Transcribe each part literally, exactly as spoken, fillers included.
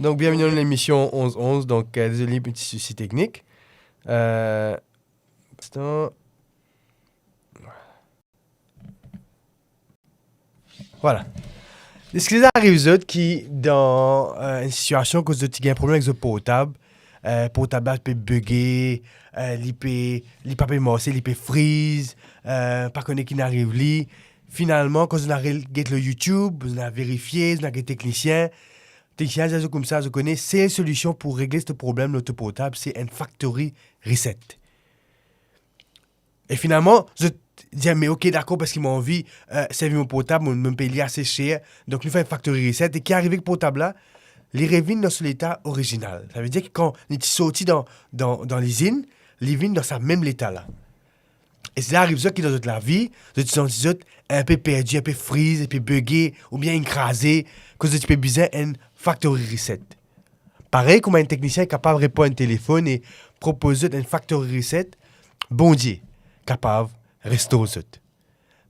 Donk, bienveni dan lemision onz onz. Donk, euh, dezole pou ti sousi teknik. Euh, instan. Vwala. Eski sa ariv zot ki dan, euh, enn sitiasion kot zot ti gagn problem avek zot portab, euh, portab la pe bege, euh, li pe, li pa pe marse, li pe friz, euh, pa kone ki'nn ariv li. Finalman, kan zot inn al get lor YouTube, zot inn al verifie, zot inn al get teknisien, teknisien dir zot koumsa, zot kone sel solision pou regle se problem lor to portab, se enn factory reset. E finalman, zot dir, "Me ok, dakor, parski mo anvi, euh, servi mo portab, mo, mo pey li ase ser." Donk, nou fer enn factory reset. E ki arive ek portab la? Li revinn dan so leta orizinal. Savedir ki kan li ti sorti dan, dan, dan lizinn, li vinn dan sa mem leta la. E si sa ariv zot ki dan zot lavi, zot ti santi zot inpe perdi, inpe friz, inpe bege, oubien inn kraze, kot zot ti pe bizin enn factory reset. Parey kouma enn teknisien kapav repar enn telefonn e propoz zot enn factory reset, Bondie kapav restor zot.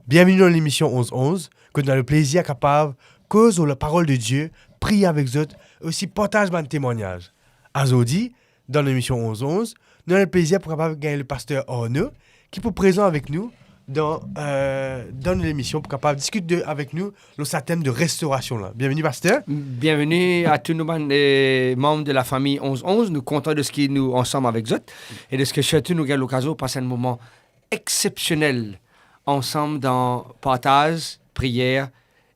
Bienveni dan lemision onz onz, kot nou ena leplezir kapav koz lor laparol de Die, priye avek zot, osi partaz bann temwagnaz. Azordi, dan lemision onz onz, nou ena leplezir pou kapav gagn lepaster Arnaud, ki pou prezan avek nou dan, euh, dan nou lemision pou kapav diskit de, avek nou lor sa tem de restorasion la. Bienveni, paster. Bienveni a tou nou bann, euh, manm de lafami onz onz. Nou kontan de seki nou ansam avek zot e de seki sirtou nou gagn lokazion pas enn moman exsepsionel ansam dan partaz, priyer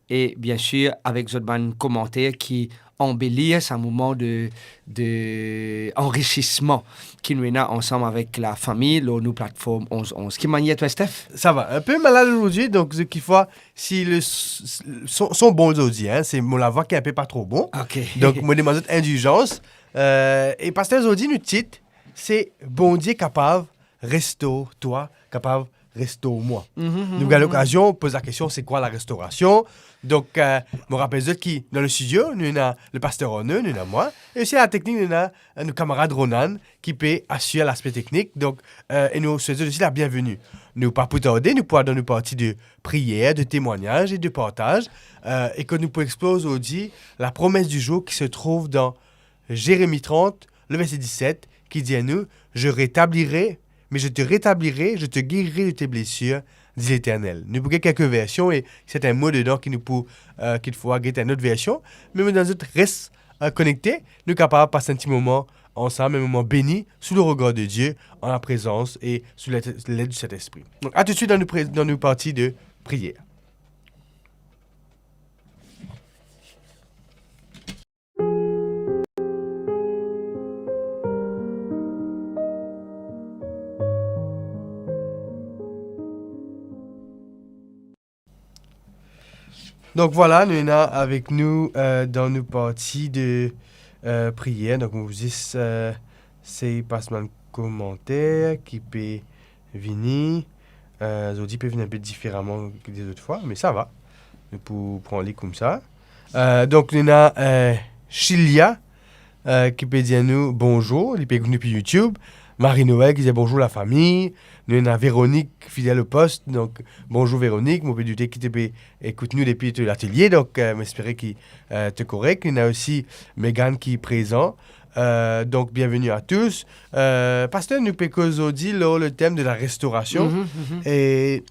e, bien sir, avek zot bann komanter ki anbelir sa moman de, de anrisisman ki nou ena ansam avek lafami lor nou platform onz onz. Ki manier twa, Steph? Sa va, inpe malad azordi, donk, ki fwa, si le s-, s-, son, son bon azordi, hein, se mo lavwa ki inpe pa tro bon. Ok. Donk, mo demann zot indilzans. Euh, e paster, azordi, nou tit, se Bondie kapav restor twa, kapav restor mwa. Mhm, mhm. Nou gagn lokazion poz lakestion, se kwa larestorasion? Donk, euh, mo rapel zot ki dan lestidyo, nou ena lepaster Arnaud, nou ena mwa, e osi a lateknik, nou ena, euh, nou kamarad Ronan, ki pe asir laspe teknik. Donk, euh, e nou swet zot osi labienveni. Nou pa pou tarde, nou pou al dan nou parti de priyer, de temwagnaz e de partaz, euh, e kot nou pou explor azordi lapromes di zour ki se trouv dan Jeremi trant, le verse diset, ki dir nou, "Je rétablirai, mais je te rétablirai, je te guérirai de tes blessures, dit l'Éternel." Nou pou get kelke version e sertin mo dedan ki nou pou, euh, kikfwa get enn lot version, me mo demann zot res, euh, konekte, nou kapav pas enn ti moman ansam, enn moman beni, sou le regar de Die, an laprezans e sou led, led di Sintespri. Donk, a toutswit dan nou pre-, dan nou parti de priyer. Donk vwala, nou ena avek nou, euh, dan nou parti de, euh, priyer. Donk, nou zis, euh, sey pas bann komanter ki pe vini. Euh, zordi pe vinn inpe diferaman ki lezot fwa, me sa va. Nou pou pran li koumsa. Euh, donk, nou ena, euh, Chilia, euh, ki pe dir nou bonzour, li pe ekout nou depi YouTube. Marie Noël ki dir bonzour lafami. Nou ena Véronique, fidèle au poste. Donk, bonzour Véronique, mo pe doute ki to pe ekout nou depi to latelie. Donk, euh, mo espere ki, euh, to korek. Nou ena osi Megan ki prezan. Euh, donk, bienvenue à tous. Euh, paster, nou pe koz zordi lor le thème de la restauration. Mhm, mhm. E,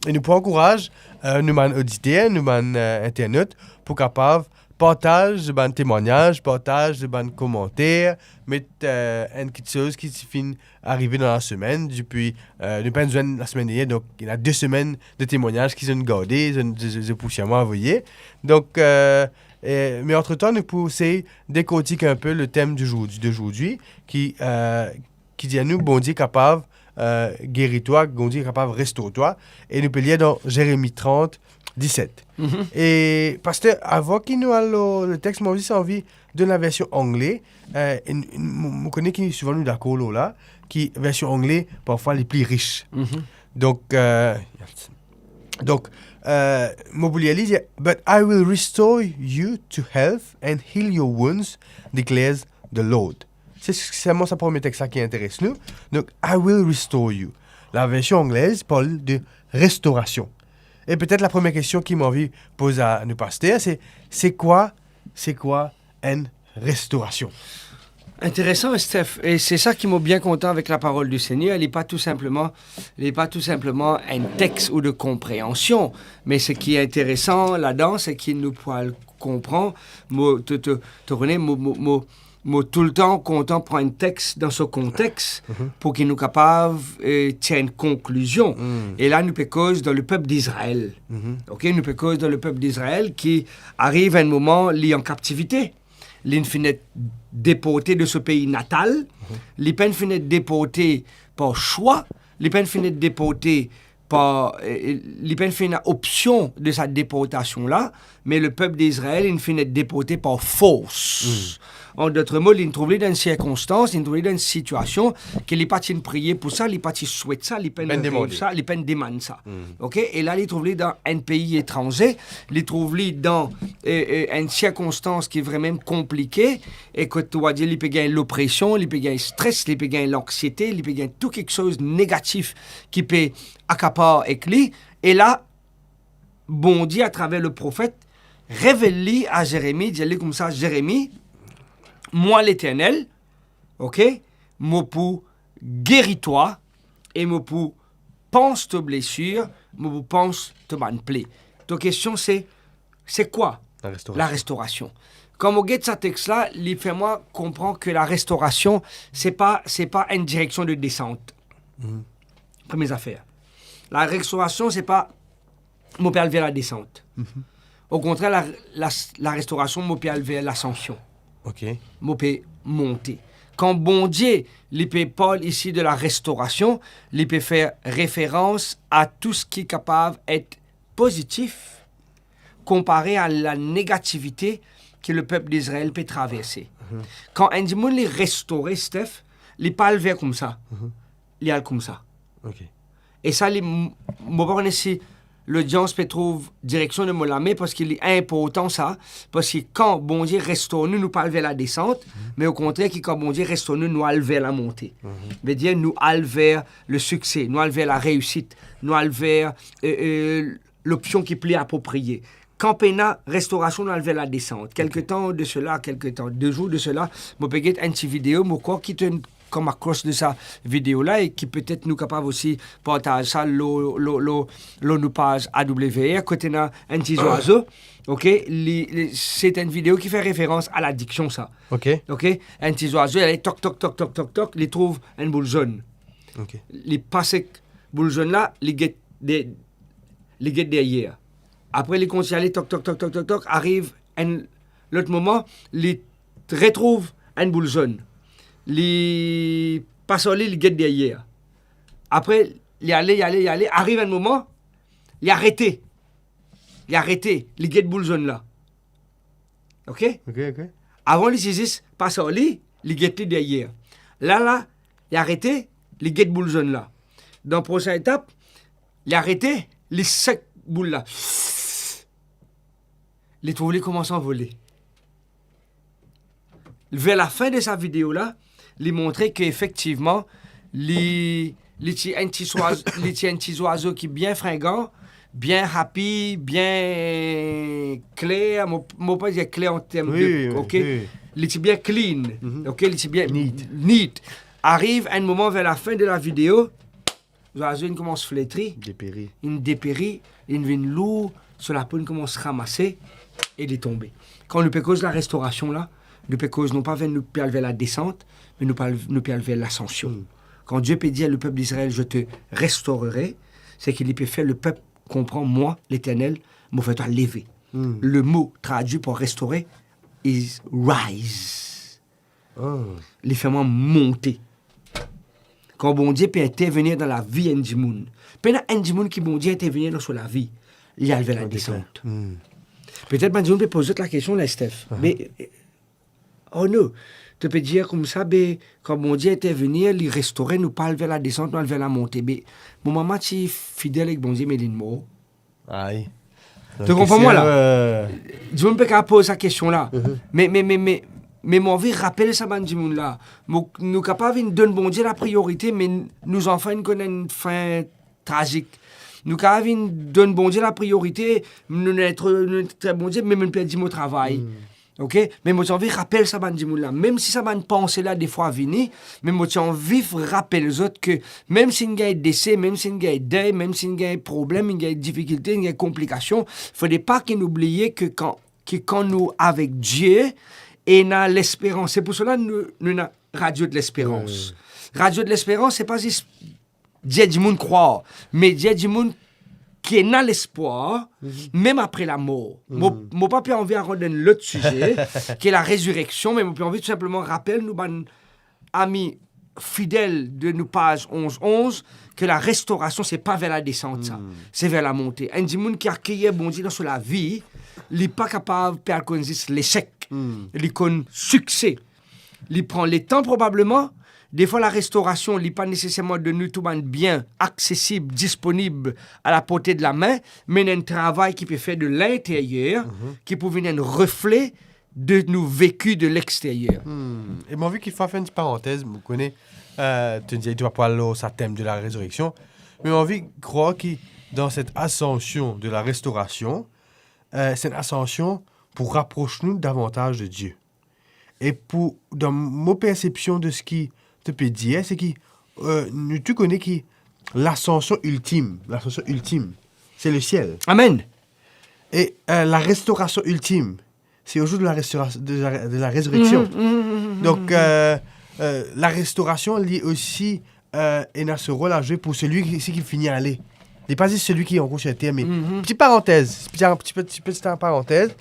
e nou pou ankouraz, euh, nou bann oditer, nou bann, euh, internot, pou kapav partaz bann temwagnaz, partaz bann komanter, met, euh, enn kiksoz ki ti finn arive dan lasemenn, depi, euh, nou pa'nn zwenn lasemenn dernie, donk, ena de semenn de temwagnaz ki zot inn garde, zot, zot, zot pou sirman avoye. Donk, euh, e, me antretan, nou pou sey dekortik inpe le thème du jour, de zordi, ki, euh, ki dir nou, Bondie kapav euh, guéris-toi, Bondie kapav restor twa. E nou pe lir dan Zeremi trant, diset. Mhm. E, paster, avan ki nou al lor letex, mo zis anvi donn laversion angle. Euh, e n-, n-, mo, mo kone ki souvan nou dakor lor la, ki version angle, parfwa, li pli ris. Mhm. Donk, euh, donk, euh, mo pou lir li, li dir, "But I will restore you to health and heal your wounds, declares the Lord." Se selman sa premie tex la ki interes nou. Donk, "I will restore you." Laversion anglez parl de restorasion. E petet lapremie kestion ki mo anvi poz a nou paster, se, se kwa, se kwa enn restorasion? Interesan, Steph. E se sa ki mo bien kontan avek laparol di Segner. Li pa tou sinpleman, li pa tou sinpleman enn tex ou de konpreansion, me seki interesan ladan, seki nou pou al konpran, mo, to, to, to kone, mo, mo, mo, mo toultan kontan pran enn tex dan so kontex, mhm, pou ki nou kapav, eh, tir enn konklizion. Mm. E la, nou pe koz dan lepep Dizrael. Mhm. Ok, nou pe koz dan lepep Dizrael ki ariv enn moman, li an kaptivite. Li finn finn et deporte de so pei natal. Mhm. Li pa'nn finn et deporte par swa. Li pa'nn finn et deporte par, eh, eh, li pa'nn finn ena opsion de sa deportasion la, me lepep Dizrael, li finn et deporte par fors. Mm. An dot mo, li trouv li dan enn sirkonstans, li trouv li dan enn sitiasion ke li pa ti'nn priye pou sa, li pa ti swet sa, li pa'nn rev sa, li pa'nn demann sa. Mm. Ok? E la, li trouv li dan enn pei etranze, li trouv li dan, eh, eh, enn sirkonstans ki vremem konplike, e kot, on va dir, li pe gagn lopresion, li pe gagn stres, li pe gagn lanksiete, li pe gagn tou kiksoz negatif ki pe akapar ek li. E la, Bondie, atraver leprofet, revel li a Zeremi, dir li koumsa, "Zeremi, mwa Leternel, ok, mo pou geri twa e mo pou pans to blesir, mo pou pans to bann ple." To kestion se, se kwa larestorasion? Kan mo get sa tex la, li fer mwa konpran ke larestorasion, se pa, se pa enn direksion de desant. Mhm. Premie zafer. Larestorasion, se pa mo pe al ver ladesant. Mhm. Okontrer, la, la, larestorasion, mo pe al ver lasansion. Ok. Mo pe monte. Kan Bondie, li pe parl isi de larestorasion, li pe fer referans a tou seki kapav et pozitif konpare a lanegativite ki lepep Dizrael pe traverse. Mhm. Kan enn dimoun li restore, Steph, li pa al ver koumsa. Mhm. Li al koumsa. Ok. E sa, li, m-, mo pa kone si lodians pe trouv direksion de mo lame, parski li inportan sa, parski kan Bondie restor nou, nou pa al ver ladesant, mhm, me okontrer ki kan Bondie restor nou, nou al ver lamonte. Mhm. Vedir nou al ver lesikse, nou al ver lareisit, nou al ver, eh, eh, lopsion ki pli apropriye. Kan pena restorasion, nou al ver ladesant. Kelke tan de sela, kelke tan, de zour de sela, mo pe get enn ti video, mo krwar ki to'nn come across de sa video la e ki petet nou kapav osi partaz sa lor, lor, lor, lor nou paz A W R, kot ena enn ti zwazo, ok, li, li, se enn video ki fer referans a ladiksion sa. Ok. Ok, enn ti zwazo, li ale tok, tok, tok, tok, tok, tok, li trouv enn boul zonn. Ok. Li pas ek boul zonn la, li get de, li get deryer. Apre, li kontign ale, tok, tok, tok, tok, tok, tok, ariv enn lot moman, li retrouv enn boul zonn. Li pas ar li, li get deryer. Apre, li ale, li ale, li ale, ariv enn moman, li arete. Li arete, li get boul zonn la. Ok? Ok, ok. Avan, li ti zis pas ar li, li get li deryer. La, la, li arete, li get boul zonn la. Dan prosin etap, li arete, li sek boul la. Li trouv li koumans anvole. Ver lafin de sa video la, li montre ke efektivman, li, li ti enn ti swaz-, li ti enn ti zwazo ki bien fringan, bien happy, bien kler, mo, mo pa dir kler an term de, wi, ok? Wi. Li ti bien clean, mhm, ok? Li ti bien neat. Neat. Ariv enn moman ver lafin de la video, zwazo inn koumans fletri, deperi. Inn deperi, inn vinn lour, so lapo inn koumans ramase e li tonbe. Kan nou pe koz larestorasion la, nou pe koz non pa ver nou pe al ver ladesant, me nou pe al, nou pe al ver lasansion. Hmm. Kan Die pe dir lepep Dizrael, "Je te restaurerai", se ki li pe fer lepep konpran, mwa, Leternel, mo fer twa leve. Hmm. Lemo tradwi par restore is rise. Ah. Li fer mwa monte. Kan Bondie pe intervenir dan lavi enn dimoun, pena enn dimoun ki Bondie intervenir dan so lavi, li al ver ladesant. Hmm. Petet bann dimoun pe poz zot lakestion la, Steph. Aha. Me, oh no, to pe dir koumsa, be, kan Bondie intervenir, li restore, nou pa al ver ladesant, nou al ver lamonte. Be, mo mama ti fidel ek Bondie, me linn mor. Ay. To konpran mwa la? Dimoun pe kapav poz sa kestion la. Mhm. Me, me, me, me, me mo anvi rapel sa bann dimoun la. Mo, nou kapav vinn donn Bondie lapriorite, me nou zanfan inn konn enn fin trazik. Nou kapav vinn donn Bondie lapriorite, nou, nou, nou, nou, Bondie, me, me nou perdi mo travay. Hmm. Ok? Me mo ti anvi rapel sa bann dimoun la, mem si sa bann panse la defwa vini, me mo ti anvi f-, rapel zot ke mem si inn gagn dese, mem si inn gagn dey, mem si inn gagn problem, inn gagn difikilte, inn gagn konplikasion, fode pa ki nou bliye ke kan, ki kan nou avek Die, ena lesperans. Se pou sela nou, nou ena Radio de l'Espérance. Wi, wi, wi. Radio de l'Espérance, se pa zis dir dimoun krwar, me dir dimoun ki ena lespwar, mhm, mem apre lamor. Mo, mhm, mo pa pe anvi al rant dan lot size, ki larezireksion, me mo pe anvi tou sinpleman rapel nou bann ami fidel de nou paz onz onz, ke larestorasion, se pa ver ladesant sa, mhm, se ver lamonte. Enn dimoun ki akeyir Bondie dan so lavi, li pa kapav pe al konn zis lesek, mhm, li konn sikse. Li pran letan probableman. Defwa, larestorasion, li pa neseserman donn nou tou bann bien aksesib, disponib, a la porte de la main, me ena enn travay ki pe fer de linteryer, mhm, ki pou vinn enn refle de nou veki de lexteryer. Hmm. E mo anvi kikfwa fer enn ti parantez, mo kone, euh, to dir to pa pou al lor sa tem de larezireksion, me mo anvi krwar ki dan set asansion de larestorasion, euh, se enn asansion pou rapros nou davantaz de Die. E pou, dan mo persepsion de seki to pe dir, se ki, euh, nou tou kone ki lasansion iltim, lasansion iltim, se lesiel. Amen. E, euh, larestorasion iltim, se ozour de la restora-, de la, de larezireksion. Mhm, mhm, mhm, donk, mhm, euh, euh, larestorasion, li osi, euh, ena so rol a zwe pou selwi ki, seki fini ale. Li pa zis selwi ki ankor sir ter, me, mhm, ti parantez, ti, ti, ti, ti parantez,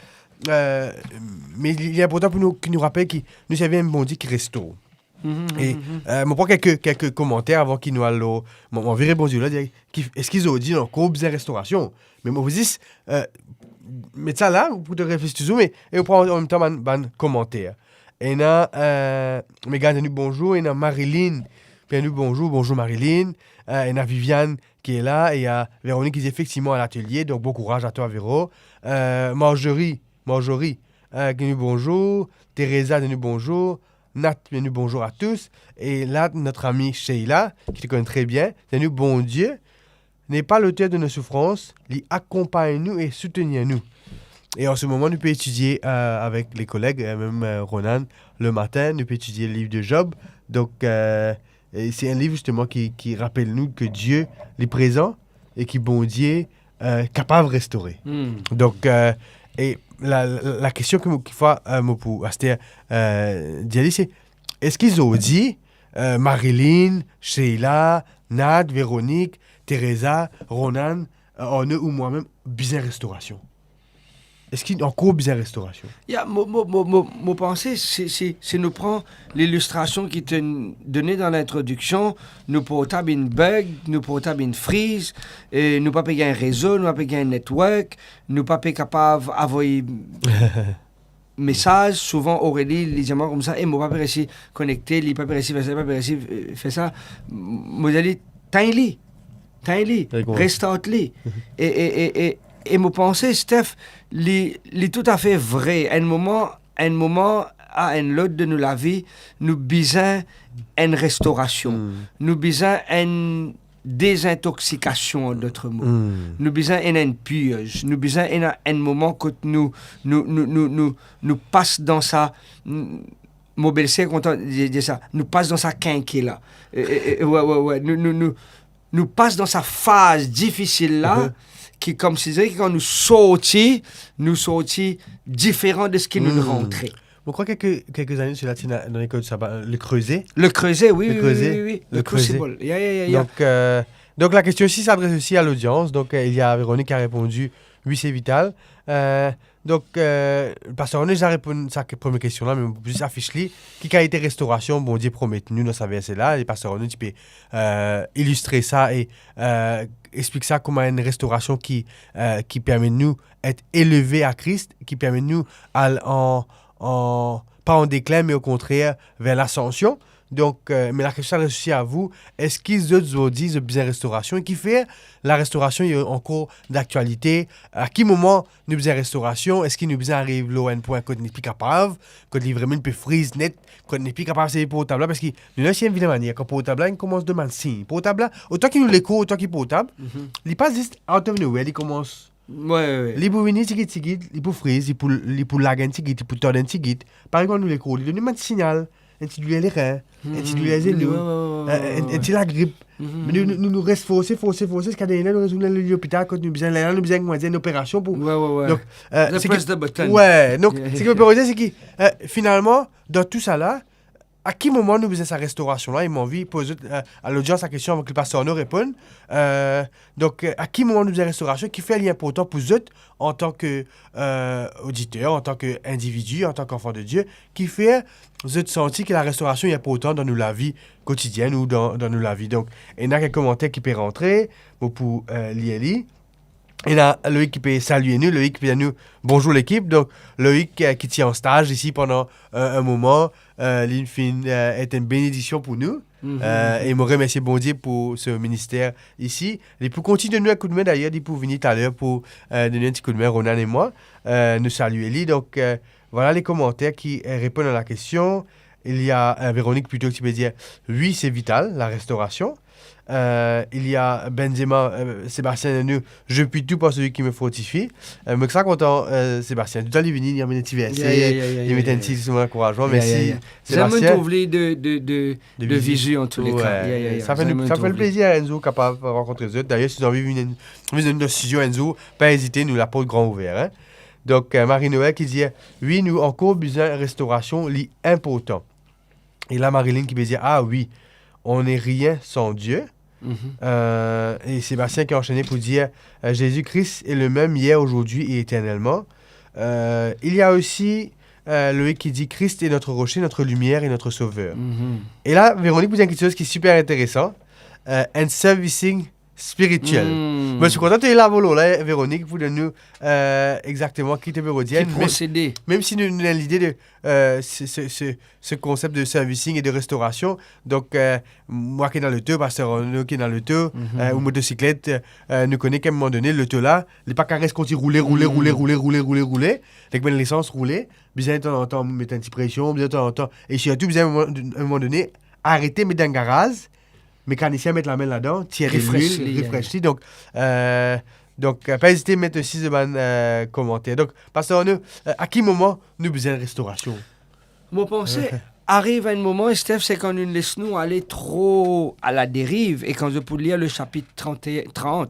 euh, me li, li inportan pou nou, ki nou rapel ki nou servi enn Bondie ki restor. Mhm, e, mhm, euh, mo pran kelke, kelke komanter avan ki nou al lor, mo, mo anvi rebondir la, dir ki, eski zordi ena ankor bizin restorasion? Me mo zis, euh, met sa la, pou to reflesi touzour, me, e mo pran an mem tan bann, bann komanter. Ena, euh, Megan, dir nou bonzour, ena Marilyn, dir nou bonzour, bonzour Marilyn, euh, ena Viviane ki la, e ena Véronique ki dir efektivman a latelie, donk bon kouraz a twa, Véro. Euh, Marjorie, Marjorie, euh, dir nou bonzour, Teresa, dir nou bonzour, Nat, dir nou bonzour a tous, e la, notre amie Sheila, ki to konn tre bien, dir nou Bondie n'est pas l'auteur de nos souffrances, li akonpagn nou e soutenir nou. E an se moman, nou pe etidie, euh, avek le koleg, euh, mem, euh, Ronan, le matin, nou pe etidie liv de Job. Donk, euh, e se enn liv, zisteman, ki, ki rapel nou ke Die, li prezan e ki Bondie, euh, kapav restore. Hmm. Donk, euh, e la, la, lakestion ki mo, kikfwa, euh, mo pou aster, euh, dir li, se, eski zordi, euh, Marilyn, Sheila, Nat, Véronique, Teresa, Ronan, euh, Arnaud ou mwa mem, bizin restorasion? Eski ankor bizin restorasion? Ya, mo, mo, mo, mo, mo panse, si, si, si nou pran lilistrasion ki ti done dan lintrodiksion, nou portab inn bug, nou portab inn friz, e nou pa pe gagn rezo, nou pa pe gagn network, nou pa pe kapav avoy mesaz. Souvan, Aurélie, li dir mwa koumsa, "E, mo pa pe resi konekte, li pa pe resi fer sa, li pa pe resi, euh, fer sa." Mo dir li, "Tegn li, tegn li, restart li." E, e, e, e, e mo panse, Steph, li, li toutafe vre. Enn moman, enn moman a enn lot de nou lavi, nou bizin enn restorasion. Hmm. Nou bizin enn dezintoksikasion, an dot mo. Hmm. Nou bizin ena enn purge. Nou bizin ena enn moman kot nou, nou, nou pas dan sa, n-, mo belser kontan dir, dir sa, nou pas dan sa kinki la. E, e, e, we, we, we. Nou, nou, nou, nou pas dan sa faz difisil la, mhm, ki koumsi dir ki kan nou sorti, nou sorti diferan de seki nou, hmm, rantre. Mo krwar kelke, kelke zane de sela, ti ena dan lekol saba, euh, le Creuset. Le Creuset, wi, wi, wi, wi, wi. Le Creuset. Le Crucible. Ya, ya, ya, ya. Donk, euh, donk lakestion isi s'adresse aussi à l'audience. Donc, euh, il y a Véronique qui a répondu, oui, c'est vital. Euh, Donk, eh, Paster Arnaud, nou deza reponn sa ke-, premie kestion la, me mo pou zis afis li. Ki kalite restorasion Bondie promet nou dan sa verse la? E Paster Arnaud, ti pe, eh, ilistre sa e, eh, explik sa kouma enn restorasion ki, eh, ki permet nou et eleve a Kris, ki permet nou al an, an, pa an deklin, me okontrer ver lasansion. Donk, eh, me lakestion adres osi a vou, eski zot zordi, zot bizin restorasion? E kifer larestorasion li ankor daktialite? A ki moman nou bizin restorasion? Eski nou bizin ariv lor enn pwin kot nou pi kapav, kot li vremem pe friz net, kot nou pi kapav servi portab la? Parski nou ena osi enn vile manier, kan portab la, li koumans donn bann sign. Portab la, otan ki nou lekor, otan ki portab, Mhm. li pa zis out of nowhere, li koumans Wi, wi, wi. Li pou vini tigit, tigit, li pou friz, li pou, li pou lag enn tigit, li pou tord enn tigit. Parey kan nou lekor, li donn nou bann signal, enn ti douler lerin, enn ti douler zenou, Wi, wi, wi, wi, eh, enn, wi. enn ti lagrip. Mhm. Me nou, nou, nou, nou res forse, forse, forse, ziska dernie nou retourn lopital, kot nou bizin, la, nou bizin, kouma dir, enn operasion pou Wi, wi, wi. Donk, eh, They se ki press the button. Wi, donk, Yeah, se ki yeah, mo pe dir, se ki, eh, finalman, dan tou sa la, a ki moman nou bizin sa restorasion la? E mo anvi poz zot, eh, a lodians la kestion avan ki Paster Arnaud reponn. Eh, donk, eh, a ki moman nou bizin restorasion? Kifer li inportan pou zot antan ke, eh, oditer, antan ke individi, antan ki anfan de Die? Kifer zot santi ki larestorasion li inportan dan nou lavi kotidienn ou dan, dan nou lavi? Donk, ena kek komanter ki pe rantre, mo pou, eh, lir li. Ena Loïc ki pe salie nou, Loïc ki pe dir nou, "Bonzour lekip." Donk, Loïc, eh, ki ti an staz isi pandan, eh, enn moman, eh, li finn, eh, et enn benedision pou nou. Mhm. Eh, e mo remersie Bondie pou se minister isi. Li pou kontign donn nou enn koudme, dayer, li pou vini taler pou, eh, donn nou enn ti koudme, Ronan e mwa. Eh, nou salie li. Donk, eh, vwala le komanter ki, eh, reponn a la kestion. Il y a, eh, Véronique plito ki pe dir, "Wi, se vital, larestorasion." Eh, il y a Benzema, eh, Sébastien, nou, "Je puis tout par celui qui me fortifie." Eh, mo ti kontan, eh, Sébastien. Toultan li vini, li amenn ti verse, Yeah, yeah, yeah, yeah, li met yeah, enn yeah. ti mo ankourazman. Yeah, Mersi, yeah, yeah. Sébastien. Zame trouv li de, de, de, De de vizi. vizi, an tou le ka. Wi, Yeah, yeah, yeah. sa fer nou, Zame sa fer trouv nou li. plezir, Enzo, kapav rankont zot. Dayer, si zot anvi vinn, vinn dan studio enn zour, pa ezite, nou laport gran ouver, hein. Donk, eh, Marie-Noëlle ki dir, "Wi, nou ankor bizin restorasion, li inportan." E la, Marilyn ki pe dir, "Ah wi, on n'est rien sans Dieu." Mhm. Eh, e Sébastien ki ansene pou dir, eh, "Jésus-Christ est le même hier, aujourd'hui et éternellement." Eh, il y a aussi, eh, Loïc ki dir, "Christ est notre rocher, notre lumière et notre sauveur." Mhm. E la, Véronique pou dir enn kiksoz ki siper interesan, eh, enn servicing spiritiel. Hmm. Mo ti kontan to la, vwala, Véronique, pou donn nou, eh, exakteman ki to pe dir. Ki prosede. Mem, mem si nou, nou ena lide de, eh, se, se, se, se konsep de servicing e de restorasion. Donk, eh, mwa ki ena loto, Paster Arnaud ki ena loto, Mhm. eh, ou motosiklet, eh, nou kone ki a enn moman done, loto la, li pa kapav res kontign roule, roule, Hmm. roule, roule, roule, roule, roule. Donk, met lesans, roule, bizin tanzantan met enn ti presion, bizin tanzantan, e sirtou bizin, enn moman, enn moman done, arete, met dan garaz, mekanisien met lame ladan, tir de Refresh lwil, li, yeah, refresh yeah. li. Donk, eh, donk, eh, pa ezite met osi zot bann, eh, komanter. Donk, Paster Arnaud, eh, a ki moman nou bizin restorasion? Mo panse, ariv enn moman, Steph, se kan nou les nou ale tro a la deriv, e kan zot pou lir le sapit trant, trant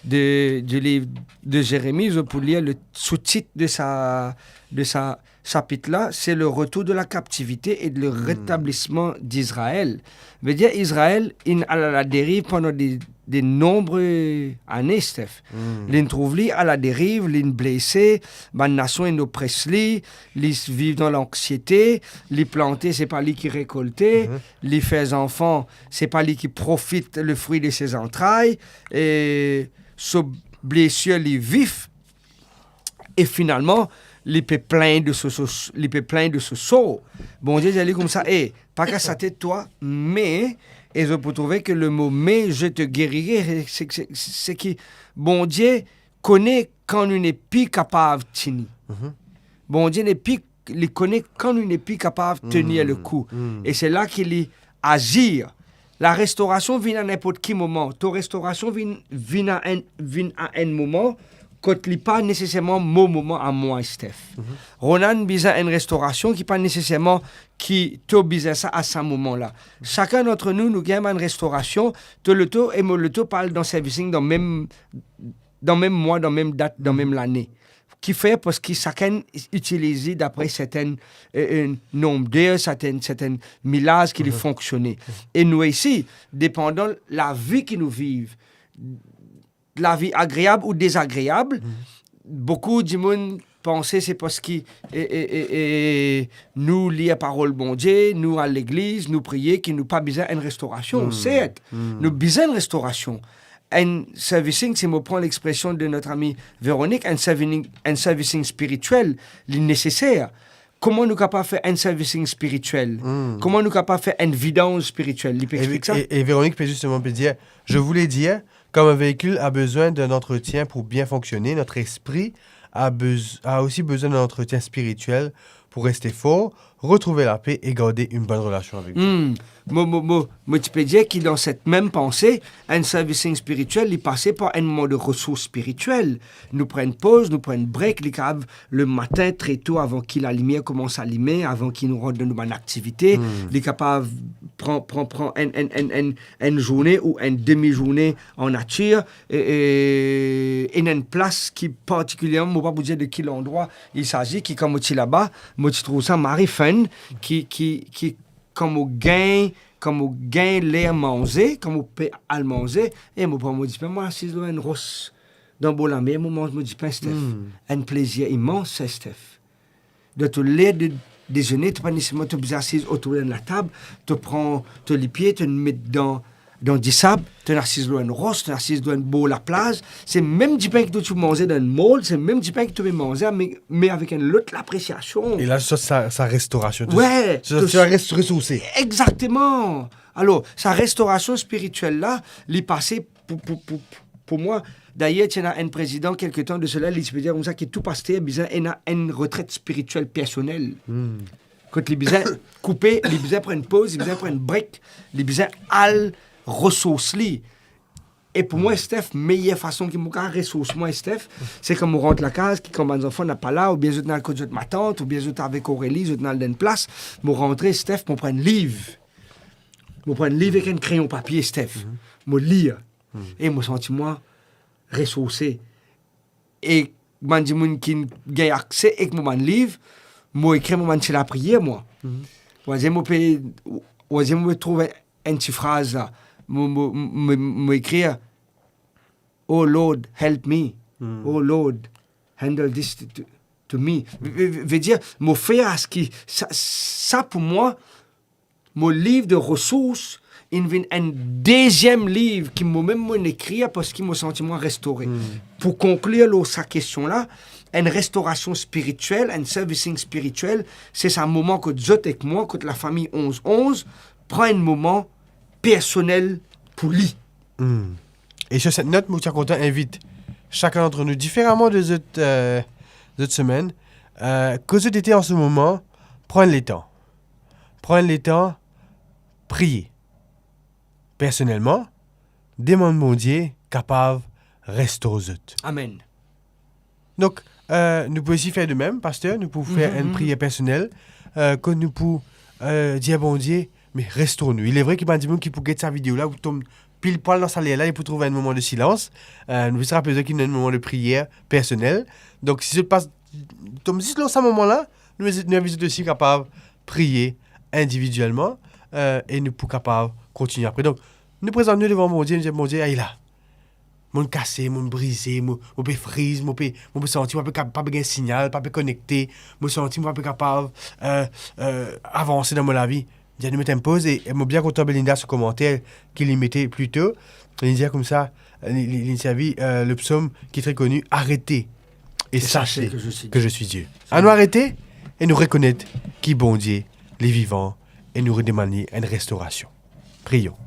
de, de liv de Zeremi, zot pou lir le soutit de sa, de sa sapit la, se le retour de la captivité et le Hmm. rétablissement d'Israël. Vedir Izrael inn al a la deriv pandan de, de nonbre ane, Steph. Hmm. Linn trouv li a la deriv, linn blese, bann nasion inn opres li, li viv dan lanksiete, li plante, se pa li ki rekolte, Mhm. li fer zanfan, se pa li ki profit le fri de se zantray, e so blesir li vif, e finalman, li pe plingn de so, so, li pe plingn de so sor. Bondie dir li koumsa, "E, pa kas latet twa, me," e zot pou trouve ke le mo "mais je te guérirai", se, se, se ki Bondie kone kan nou nepli kapav tini. Mhm. Bondie nepli, li kone kan nou nepli kapav tenir Hmm, le kou. hmm. E se la ki li azir. Larestorasion vinn a ninport ki moman. To restorasion vinn, vinn a enn, vinn a enn moman kot li pa neseserman mo moman a mwa, Steph. Mhm. Ronan bizin enn restorasion ki pa neseserman ki to bizin sa a sa moman la. Sakenn dant nou, nou gagn bann restorasion, to loto e mo loto pa al dan servicing dan mem, dan mem mwa, dan mem dat, dan mem lane. Kifer? Parski sakenn itiliz li dapre sertenn, eh, eh, nonb der, sertenn, sertenn milaz ki li Mhm. fonksione. E nou osi, depandan lavi ki nou viv, lavi agreab ou dezagreab, Mhm. boukou dimoun panse se parski, e, e, e, e, nou lir parol Bondie, nou al legliz, nou priye, ki nou pa bizin enn restorasion. Hmm. Sert, hmm, nou bizin enn restorasion. Enn servicing, si mo pran lexpresion de notre amie Véronique, enn servicing, enn servicing spiritiel, li neseser. Kouma nou kapav fer enn servicing spiritiel? Hmm. Kouma nou kapav fer enn vidanz spiritiel? Li pe explik sa. E, e, e Véronique pe zisteman pe dir, je voulais dire, comme un véhicule a besoin d'un entretien pour bien fonctionner, notre esprit a bez-, a aussi besoin d'un entretien spirituel pour rester fort, retrouver la paix et garder une bonne relation avec Dieu. Hmm. Mo, mo, mo, mo ti pe dir ki dan set mem panse, enn servicing spiritiel, li pase par enn moman de resours spiritiel. Nou pran enn poz, nou pran enn break, li kapav lematin tre to, avan ki lalimier koumans alime, avan ki nou rant dan nou bann aktivite, hmm, li kapav pran, pran, pran enn, enn, enn, enn, enn zourne ou enn demi zourne an natir, e, e, ena enn plas ki partikilierman, mo pa pou dir de ki landrwa il s'agit, ki kan mo ti laba, mo ti trouv sa mari fun, ki, ki, ki kan mo gagn, kan mo gagn ler manze, kan mo pe al manze, e mo pran mo dipin, mo asiz lor enn ros, dan bor lamer, mo manz mo dipin, Steph. Hmm. Enn plezir imans, Steph. Dan to ler de dezene, to pa neseserman to bizin asiz otour enn latab, to pran to lipie, to met dan, dan disab, to asiz lor enn ros, to asiz lor enn bor laplaz. Se mem dipin ki to ti manze dan enn mol, se mem dipin ki to pe manze, me, me avek enn lot lapresiasion. E la, sa, sa, sa restorasion, to, we, sa, to, to res-, resourse. Exakteman. Alor, sa restorasion spiritiel la, li pase pou, pou, pou, pou mwa. Dayer, ti ena enn prezidan, kelke tan de sela, li ti pe dir koumsa ki tou paster bizin ena enn retret spiritiel personel. Hmm. Kot li bizin koupe, li bizin pran enn poz, li bizin pran enn break, li bizin al resours li. E pou mwa, Steph, meyer fason ki mo kapav resours mwa, Steph, se kan mo rant lakaz, ki kan bann zanfan napa la, oubien zot ena kot zot matant, oubien zot avek Aurélie, zot ena dan enn plas, mo rantre, Steph, mo pran enn liv. Mo pran enn liv ek enn kreyon papie, Steph. Mhm. Mo lir. Mhm. E mo santi mwa resourse. E bann dimoun ki gagn akse ek mo bann liv, mo ekrir mo bann ti lapriyer, mwa. Mhm. Mo dir mo pe, mo dir mo pe trouv enn ti fraz la. Mo, mo, mo, mo ekrir, "Oh Lord, help me. Hmm. Oh Lord, handle this to, to, to me." Ve, ve, ve dir, mo fer aski sa, sa pou mwa, mo liv de resours, inn vinn enn deziem liv ki mo mem mo'nn ekrir, parski mo santi mwa restore. Hmm. Pou konklir lor sa kestion la, enn restorasion spiritiel, enn servicing spiritiel, se sa moman kot zot ek mwa, kot lafami onz onz, pran enn moman personel pou li. Hmm. E sur cette note, mo ti a kontan invit sakenn d'ant nou, diferaman de zot, euh, zot semenn, euh, kot zot ete an se moman, pran letan. Pran letan, priye. Personelman, demann Bondie kapav restor zot. Amen. Donk, euh, nou pou osi fer de mem, paster, nou pou fer, mhm, enn, mhm, priyer personel, euh, kot nou pou, euh, dir Bondie, me restor nou. Il est vrai ki bann dimoun ki pou get sa video la, pou tom pil pwal dan sa ler la, e pou trouv enn moman de silans. Euh, nou zis rapel zot ki ena enn moman de priyer personel. Donk, si zot pa tom zis lor sa moman la, nou, nou invit zot osi kapav priye individielman, euh, e nou pou kapav kontinie apre. Donk, nou prezant nou devan Bondie, nou dir, "Bondie, ayla. Mo'nn kase, mo'nn brize, mo, mo pe friz, mo pe, mo pe santi mo pa pe kap-, pa pe gagn signal, pa pe konekte, mo santi mo pa pe kapav, euh, euh, avanse dan mo lavi." Dir nou met enn poz, e, e mo bien kontan Belinda so komanter ki li mete pli to. Li dir koumsa, li, li, li servi, euh, le psaume qui est très connu, "Arrêtez et sachez que je suis Dieu." Anou arete e nou rekonet ki Bondie li vivan e nou demann li enn restorasion. Priyon.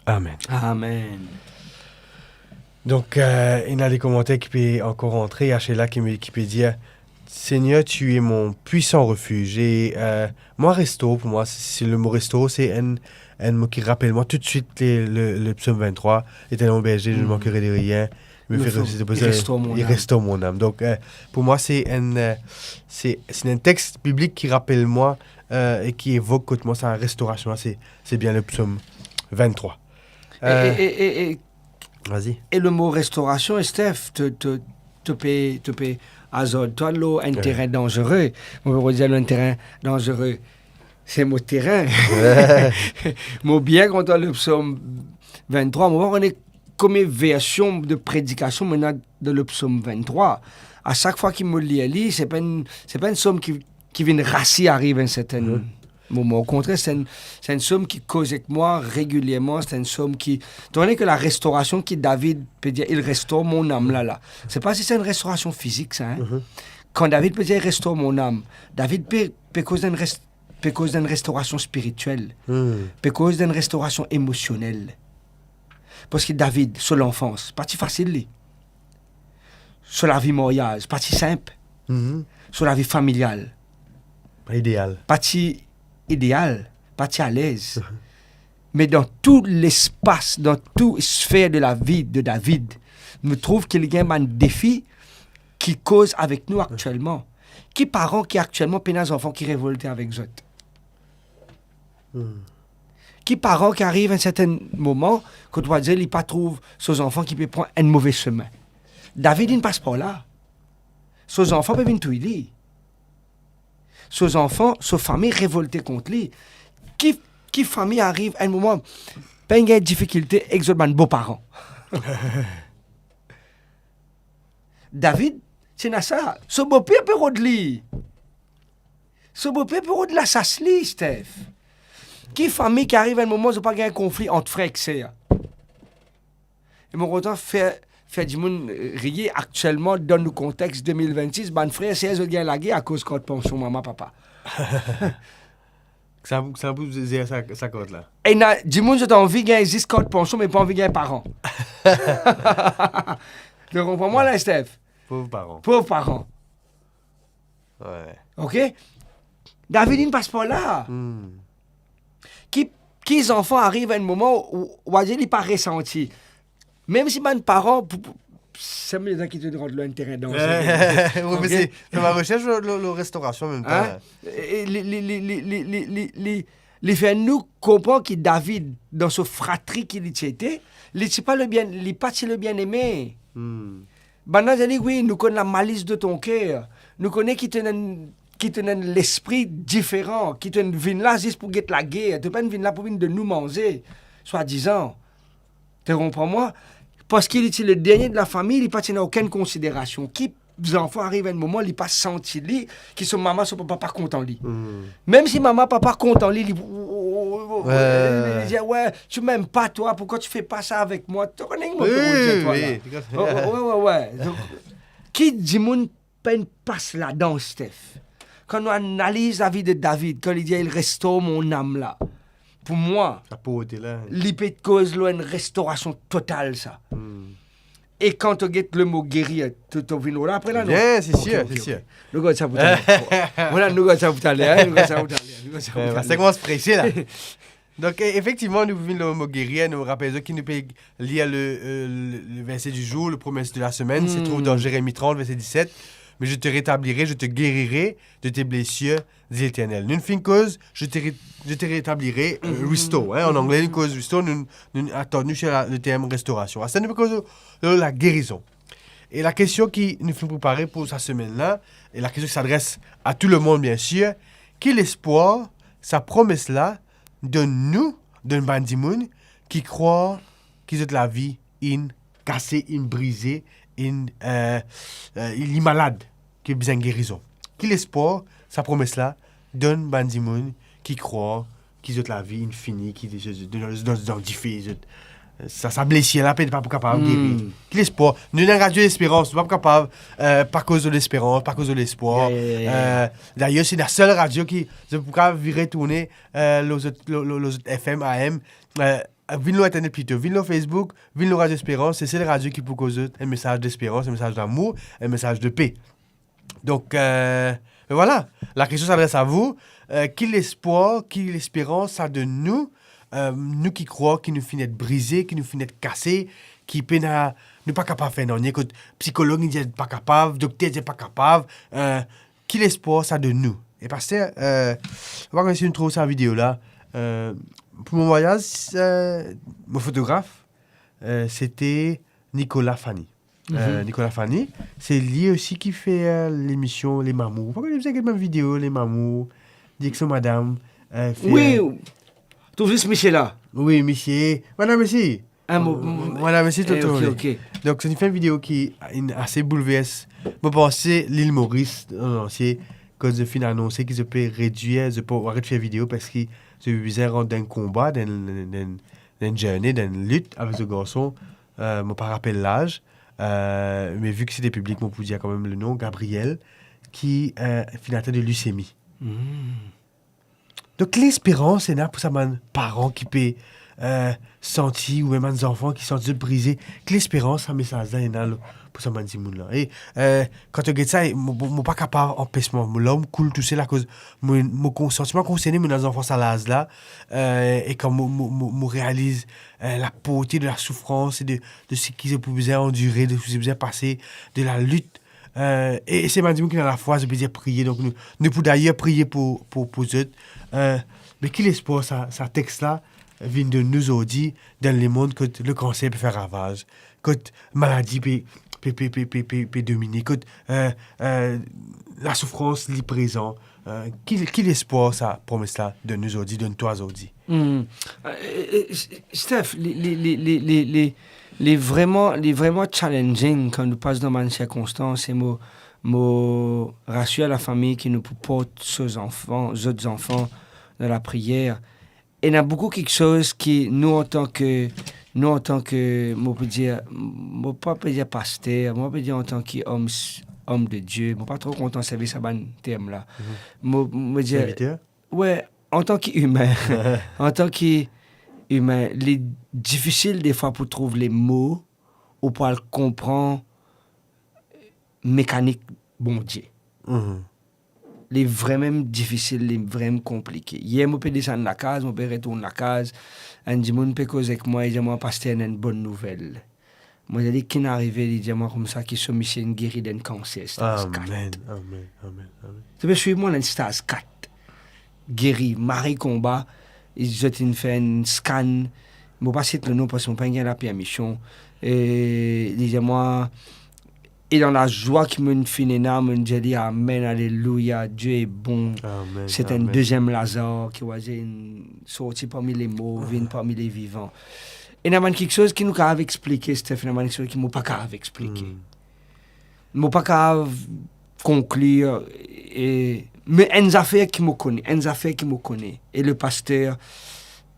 Amen. Amen. Donk, euh, ena de komanter ki pe ankor rantre, a sela ki me, ki pe dir, Seigneur, tu es mon puissant refuge. E, euh, mwa, restore, pou mwa, se, se le mo restore, se enn, enn mo ki rapel mwa toutswit le, le, le psom venntrwa, Leternel mon berze, je ne manquerai de rien. Il me fait reposer, il restaure mon âme. Donk, euh, pou mwa, se enn, euh, se, se enn text biblik ki rapel mwa, euh, e ki evok kot mwa sa restorasion la, se, se bien le psom venntrwa. E, e, euh, e, e, e, Vas-y. E le mo restorasion, Steph, to, to, to pe, to pe azard twa lor enn terin danzere. Mo pe dir lor enn terin danzere. Se mo terin. Mo bien kontan le psom venntrwa. Mo pa kone komie version de predikasion mo ena dan le psom venntrwa. A sak fwa ki mo lir li, se pa enn, se pa enn psom ki, ki vinn rasi ariv enn sertenn moman. Okontrer, se enn, se enn psom ki koz ek mwa regilierman, se enn psom ki, to kone ke la restorasion ki David pe dir, il restaure mon âme la, la. Se pa si se enn restorasion fizik, sa, hein. Kan David pe dir, restaure mon âme, David pe, pe koz enn res-, pe koz enn restorasion spiritiel, pe koz enn restorasion emosionel. Parski David, so lanfans, pa ti fasil li. So lavi maryaz, pa ti sinp. So lavi familial. Pa ideal. Pa ti ideal, pa ti alez. Me dan tou lespas, dan tou sfer de lavi de David, nou trouv ki li gagn bann defi ki koz avek nou aktielman. Ki paran ki aktielman pena zanfan ki revolte avek zot? Ki paran ki ariv enn sertenn moman, kot ou va dir li pa trouv so zanfan ki pe pran enn move semin? David inn pas par la. So zanfan pe vinn touy li. So zanfan, so fami revolte kont li. Ki, ki fami ariv enn moman, pa'nn gagn difikilte ek zot bann boparan? David, ti ena sa. So boper pe rod li. So boper pe rod lasas li, Steph. Ki fami ki ariv enn moman, zot pa gagn konfli ant frer ek ser? E mo kontan fer, fer dimoun riye aktielman dan nou kontex de mil vennsis, bann frer, ser, zot gagn lager akoz kart pansion mama, papa. Sa, sa pou zer sa, sa kart la. Ena dimoun, zot anvi gagn zis kart pansion, me pa anvi gagn paran. To konpran mwa la, Steph? Pov paran. Pov paran. Wi. Ok? David inn pas par la. Ki, ki zanfan ariv enn moman ou, ou va dir li pa resanti. Mem si bann paran, pou, pou, sa, me dan ki to rant lor enn terin danzere. Wi, me se, se mo resers lor, lor, lor restorasion an mem tan. Hein? E, e, li, li, li fer nou konpran ki David, dan so fratri ki li ti ete, li ti pa le bien, li pa ti le bien aime. Bannla dir li, wi, nou konn la malice de ton cœur. Nou kone ki to ena enn, ki to ena enn lespri diferan, ki to vinn la zis pou get lager, to pa'nn vinn la pou vinn donn nou manze, swadizan. To konpran mwa? Parski li ti le dernie de lafami, li pa ti ena okenn konsiderasion. Ki zanfan ariv enn moman, li pa santi li, ki so mama, so papa pa kontan li. Mem si mama, papa kontan li, li, li dir, "Ouais, tu m'aimes pas, toi, pourquoi tu fais pas ça avec moi?" To kone mo pe dir twa la. Wi, wi, wi. Donk, ki dimoun pa'nn pas ladan, Steph? Kan nou analiz lavi de David, kan li dir, "Il restaure mon âme" la, pou mwa, li pe koz lor enn restorasion total, sa. E kan to get le mo guérir, to, to vinn la apre la, non? Bien, se sir, se sir. Nou gard sa pou taler. Voilà, nou gard sa pou taler, hein, nou gard sa pou taler, nou gard sa pou taler. Sa koumans prese la. Donk, e, efektivman, nou vinn lor mo guérir, nou rapel zot ki nou pe lir le, euh, le, le verset du jour, le promesse de la semaine, se trouv dan Jérémie trente, verset dix-sept. "Mais je te rétablirai, je te guérirai de tes blessures, dit l'Éternel." Nou finn koz, "Je te ré-, je te rétablirai", euh, restore, hein, an angle, nou koz restore, nou, nou atann nou sir la, le term restorasion. Aster nou pe koz lor la gerizon. E la kestion ki nou finn prepare pou sa semenn la, e la kestion ki s'adresse à tout le monde, bien sûr, ki lespwar sa promes la donn nou, donn bann dimoun ki krwar ki zot lavi inn kase, inn brize, inn, euh, euh, li malad, ki bizin gerizon. Ki lespwar sa promes la donn bann dimoun ki krwar ki zot lavi inn fini, ki zot, zot, zot dan, dan dife, zot, sa, sa blesir la, pe, pa pou kapav geri. Ki lespwar? Nou ena Radio Esperans, nou pa pou kapav, euh, pa koz lor lesperans, pa koz lor lespwar. Euh, dayer, se lasel radio ki, zot pou kapav vire tourne, euh, lor zot, lor, lor, lor zot F M, A M, euh, vinn lor internet plito, vinn lor Facebook, vinn lor Radio Esperans, se sel radio ki pou koz zot enn mesaz lesperans, enn mesaz lamour, enn mesaz de pe. Donc, euh, ben voilà, la question s'adresse à vous. Euh, ki lespwar, ki lesperans sa donn nou, euh, nou ki krwar ki nou finn et brize, ki nou finn et kase, ki pena, nou pa kapav fer nanye, kot psikolog inn dir pa kapav, dokter dir pa kapav, euh, ki lespwar sa donn nou? E paster, euh, nou pa kone si nou trouv sa video la. Euh, pou mo maryaz, euh, mo fotograf, euh, c'était Nicolas Fani. Euh, Nicolas Fani, se li osi ki fer, euh, lemision Les Mamours. Ou pa kone, bizin get bann video Les Mamours, li ek so madam, euh, fer, Wi, euh, trouv zis misie la. Wi, misie. Madam osi. Ah, mo, mo, Madam osi, eh, Toto, ok, wi. Ok. Donk, se inn fer video ki inn ase boulvers, mo panse, lil Moris, an antie, kot zot finn anonse ki zot pe redwir, zot pe aret fer video, parski zot bizin rant dan enn konba, dan enn, dan enn, dan enn journey, dan enn lit avek zot garson, euh, mo pa rapel laz, euh, me vi ki se de piblik, mo pou dir kanmem le nom, Gabriel, ki, euh, finn atenn de lisemi. Hmm. Donk, ki lesperans ena pou sa bann paran ki pe, euh, santi, oubien bann zanfan ki santi zot brize, ki lesperans sa mesaz la ena lo-, pou sa bann dimoun la? E, euh, kan to get sa, e, mo, mo, mo pa kapav anpes mwa, mo larm koul tousel akoz mo, mo kon-, santi mwa konserne, mo ena zanfan sa laz la, euh, e kan mo, mo, mo, mo realiz, euh, laporte de lasoufrans e de, de seki zot pou bizin andire, de seki zot pou bizin pase, de lalit, euh, e, e se bann dimoun ki ena lafwa, zot pe dir priye, donk nou, nou pou dayer priye pou, pou, pou zot. Euh, me ki lespwar sa, sa text la vinn donn nou zordi dan lemond kot lekanser pe fer ravaz, kot maladi pe, pe, pe domine, kot, euh, euh, lasoufrans li prezan, euh, ki, ki lespwar sa promes la donn nou zordi, donn twa zordi? Hmm. Euh, e, e, Steph, li, li, li vreman, li vreman challenging kan nou pas dan bann sirkonstans, e mo, mo rasir lafami ki nou pou port so zanfan, zot zanfan dan lapriyer. Ena boukou kiksoz ki nou, antan ke, nou, antan ke, mo pou dir, mo pa pe dir paster, mo pa pe dir antan ki om s-, om de Die, mo pa tro kontan servi sa bann term la. Mhm. Mo, mo dir, serviter? Wi, antan ki imin. Antan ki imin, li difisil defwa pou trouv lemo ou pou al konpran mekanik Bondie. Mhm. Li vremem difisil, li vremem konplike. Yer mo pe desann lakaz, mo pe retourn lakaz, enn dimoun pe koz ek mwa, li dir mwa, "Paster, ena enn bonn nouvel." Mo dir li, "Ki'nn arive?" Li dir mwa koumsa ki so misie inn geri dan enn kanser staz kat. Amen, amen, amen, amen. To pe swiv mwa, enn staz kat. Geri, mari konba, zot inn fer enn scan. Mo pa sit le nom parski mo pa gagn lapermision. E li dir mwa, e dan lazwa ki mo finn ena, mo dir li, "Amen, alelouya, Die est bon." Amen, amen. Se enn deziem Lazar ki, waze, inn sorti parmi les morts, vinn parmi les vivants. Ena bann kiksoz ki nou kapav explike, Steph, ena bann kiksoz ki mo pa kapav explike. Hmm. Mo pa kapav konklir, e, me enn zafer ki mo kone, enn zafer ki mo kone, e le paster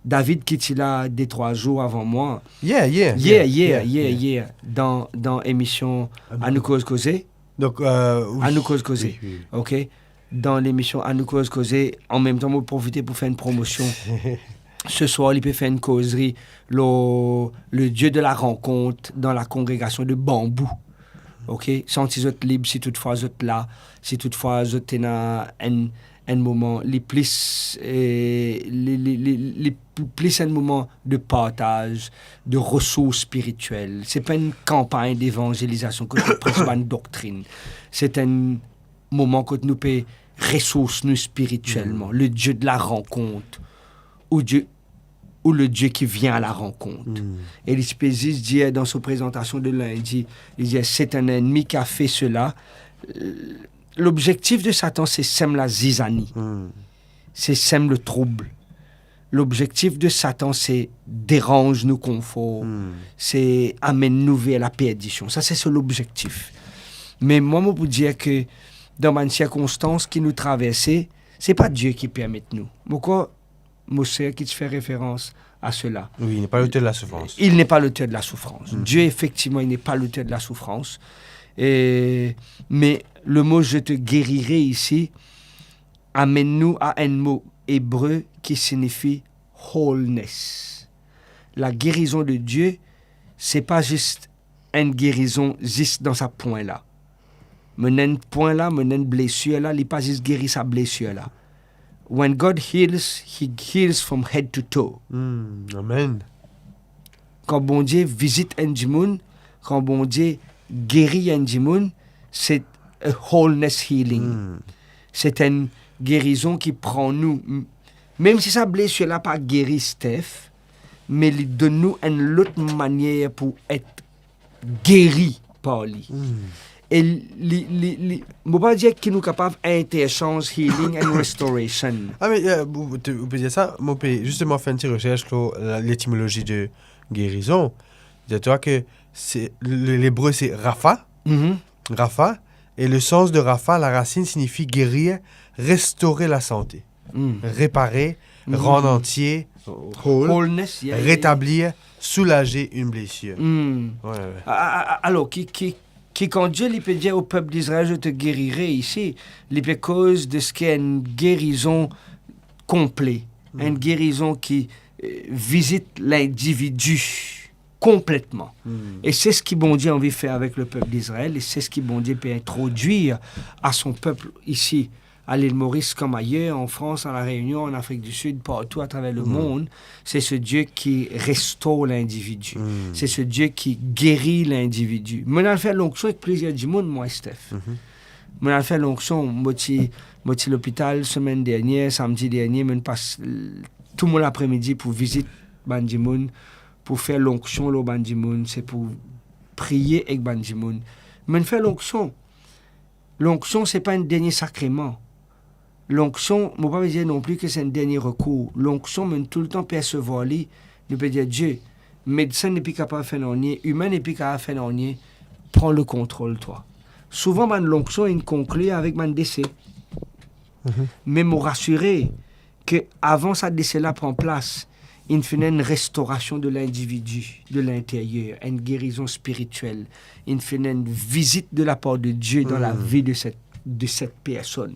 David ki ti la de trwa zour avan mwa. Yeah, yeah, yeah, yeah, yeah, yeah, yeah. Dan, dan emision Anou Koz Koze. Donk, euh, wi. Anou Koz Koze. Wi, wi. Ok. Dan lemision Anou Koz Koze, an mem tan, mo profite pou fer enn promosion. Se swar, li pe fer enn kozri lor le Dieu de la rencontre dan la kongregasion de Bambou. Ok? Santi zot lib si toutfwa zot la, si toutfwa zot ena enn, enn moman li plis, eh, li, li, li, li plis enn moman de partaz, de resours spirituel. Se pa enn kanpagn devanzelizasion kot nou pres bann doktrin. Se enn moman kot nou pe resours nou spirituelman, le Dieu de la rencontre, ou Dieu, ou le Dieu qui vient à la rencontre. Mm. E li ti pe zis dir dan so prezantasion de lindi, li dir, "C'est un ennemi qui a fait cela." Lobzektif de Satan, se sem lazizani. Mm. Se sem le trouble. Lobzektif de Satan, se deranz nou konfor, hmm, se amenn nou ver laperdision. Sa, se so lobzektif. Me mwa, mo pou dir ke dan bann sirkonstans ki nou traverse, se pa Die ki permet nou. Mo krwar, mo ser ki ti fer referans a sela. Oui, il n'est pas l'auteur de la souffrance. Il n'est pas l'auteur de la souffrance. Hmm. Dieu, effectivement, il n'est pas l'auteur de la souffrance. Et, mais le mot je te guérirai ici, amenn nou a enn mo ebre ki signifi wholeness. La guérison de Dieu, se pa zis enn gerizon zis dan sa pwin la. mo ena enn pwin la, mo ena enn blesir la, li pa zis geri sa blesir la. When God heals, he heals from head to toe. Hmm, amen. Kan Bondie vizit enn dimoun, kan Bondie geri enn dimoun, se a wholeness healing. Hmm. Se enn gerizon ki pran nou. M-, mem si sa blesir la pa geri, Steph, me li donn nou enn lot manier pou et geri par li. Hmm. E li, li, li, mo pa dir ki nou kapav interchange healing and restoration. Ah, mais euh, vous, tu- vous pouvez dire ça. Moi, j'ai justement fait une petite recherche sur la- l'étymologie de guérison. Dis-toi que c'est le- l'hébreu, c'est Rapha. Mhm. Rapha. Et le sens de Rapha, la racine signifie guérir, restaurer la santé, Mm. réparer, Mm. rendre entier, whole, Wholeness, yeah, yeah, yeah. Rétablir, soulager une blessure. Mm. Ouais, ouais. A- a- a- Alor, ki, ki, ki kan Die li pe dir o pep Izrael, "Je te guérirai" isi, li pe koz de seki enn gerizon konple, Mm. enn gerizon ki eh, vizit lindividi konpletman. Hmm. E se seki Bondie anvi fer avek le pep Izrael, e se seki Bondie pe introdwir a son pep isi, a Lil Moris kom ayer, an Frans, a La Reynion, an Afrik di Sid, partou atraver lemond. Se se Die ki restor lindividi. Hmm. Se se Die ki geri lindividi. Mo'nn al fer lonksion ek plizier dimoun, mwa, Steph. Mhm. Mo'nn al fer lonksion, mo ti, mo ti lopital semenn dernie, samdi dernie, mo'nn pas l-, tou mo lapremidi pou vizit bann dimoun, pou fer lonksion lor bann dimoun, se pou priye ek bann dimoun. Mo'nn fer lonksion. Lonksion, se pa enn dernie sakreman. Lonksion, mo pa pe dir non pli ki se enn dernie rekour. Lonksion, mo'nn toultan persevwar li, nou pe dir, Die, medsin nepli kapav fer nanye, imin nepli kapav fer nanye, pran le kontrol, twa. Souvan, bann lonksion, inn konkli avek bann dese. Mhm. Me mo rasire ke avan sa dese la pran plas, inn finn ena enn restorasion de lindividi, de linteryer, enn gerizon spiritiel, inn finn ena enn vizit de lapar de Die dan Hmm. lavi de set, de set personn.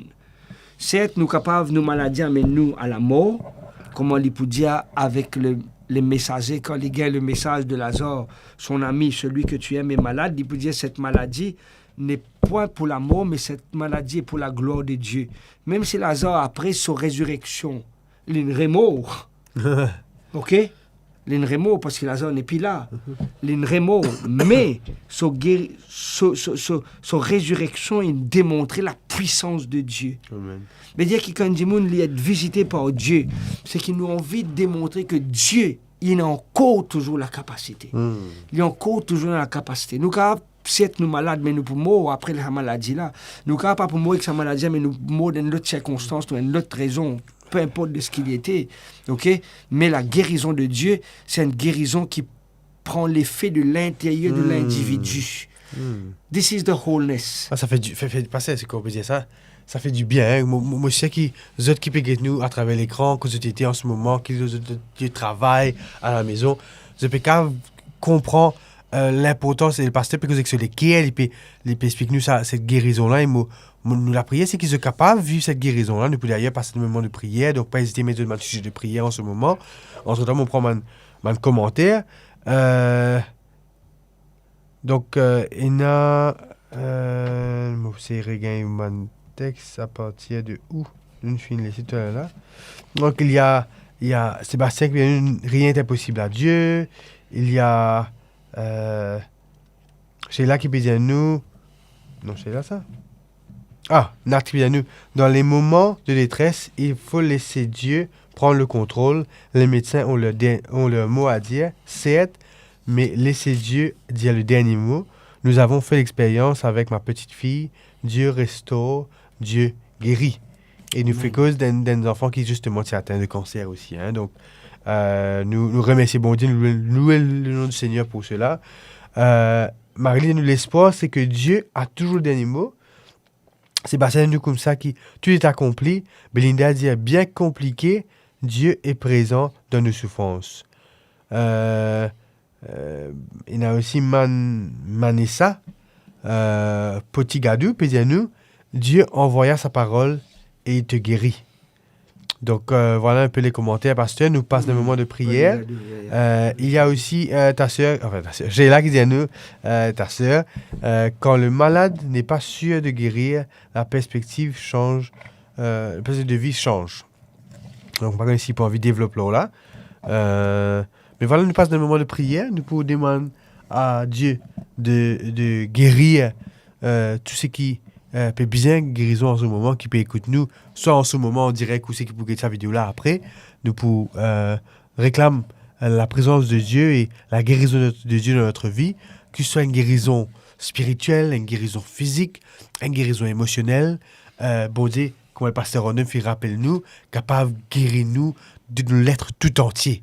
Sert, nou kapav, nou maladi amenn nou a lamor, kouma li pou dir avek le, le mesaze, kan li gagn le mesaz de Lazar, son ami, celui que tu aimes est malade, li pou dir, "Cette maladie n'est point pour la mort, mais cette maladie est pour la gloire de Dieu." Mem si Lazar, apre so rezireksion, linn remor, ok? Linn remor parski Lazar nepli la. Linn remor, me so geri-, so, so, so, so rezireksion, inn demontre lapwisans de Die. Amen. Vedir ki kan dimoun li et vizite par Die, se ki nou anvi demontre ke Die, li ena ankor touzour lakapasite. Hmm. Li ankor touzour lakapasite. Nou kapav, sert nou malad, me nou pou mor apre la maladi la. Nou kapav pa pou mor ek sa maladi la, me nou pou mor dan enn lot sirkonstans, dan enn lot rezon, peu importe de ce qu'il était. Ok? Me la guérison de Dieu, c'est une guérison qui prend l'effet de l'intérieur de Hmm. L'individu. Hmm. This is the wholeness. Ah, ça fait du, fait, fait, pas ça, c'est quoi on peut dire ça? Ça fait du bien, hein? Mo, mo, mo sir ki zot ki pe get nou atraver lekran, kot zot ete an se moman, ki zot, zot, zot travay a la mezon, zot pe kapav konpran, euh, linportans, e le paster pe koz ek so leker, li pe, li pe explik nou sa, set gerizon la, e mo, mo, nou lapriyer, se ki zot kapav viv set gerizon la. Nou pou dayer pas enn moman de priyer, donk pa ezite met zot bann size de priyer an se moman. Antretan, mo pran bann, bann komanter. Euh, Donk, euh, ena, euh, mo sey regagn bann text, a partir de où nous finissons tout à l'heure là. Donc, il y a, il y a Sébastien qui vient, "Rien n'est impossible à Dieu." Il y a, euh, Sheila qui peut dire nous, non, Sheila, ça. Ah, Nat qui vient nous. "Dans les moments de détresse, il faut laisser Dieu prendre le contrôle. Les médecins ont leur, der- ont leur mot à dire, certes, mais laissez Dieu dire le dernier mot. Nous avons fait l'expérience avec ma petite fille. Dieu restaure, Dieu guérit." E nou fer koz d'enn, d'enn zanfan ki zisteman ti atin de kanser osi, hein. Donk, euh, nou, nou remersie Bondie, nou louer, louer le nom du Seigneur pour cela. Euh, Marie, nou, "L'espoir, c'est que Dieu a toujours le dernier mot." Sébastien, nou koumsa ki, "Tout est accompli." Belinda dir, "Bien compliqué, Dieu est présent dans nos souffrances." Euh, euh, ena osi Man-, Manessa, euh, Potigadou, pe dir nou, "Dieu envoya sa parole et il te guérit." Donc, euh, voilà un peu les commentaires, pasteur. Nous passons un moment de prière. Euh, il y a aussi, euh, ta sœur, enfin, ta sœur, Sheila qui dit à nous, euh, ta sœur, euh, quand le malade n'est pas sûr de guérir, la perspective change, euh, la perspective de vie change. Donc, pa kone si pou anvi devlop lor la. Euh, me vwala, nou pas dan moman de priyer, nou pou demann a Die de, de gerir, euh, tou seki, euh, pe bizin gerizon an se moman, ki pe ekout nou, swa an se moman an direk ou seki pou get sa video la apre. Nou pou, euh, reklam, euh, la prezans de Die e la gerizon de, de Die dan nou vi, ki swa enn gerizon spiritiel, enn gerizon fizik, enn gerizon emosionel. Euh, Bondie, kouma le paster Arnaud finn rapel nou, kapav geri nou de nou let tou antie.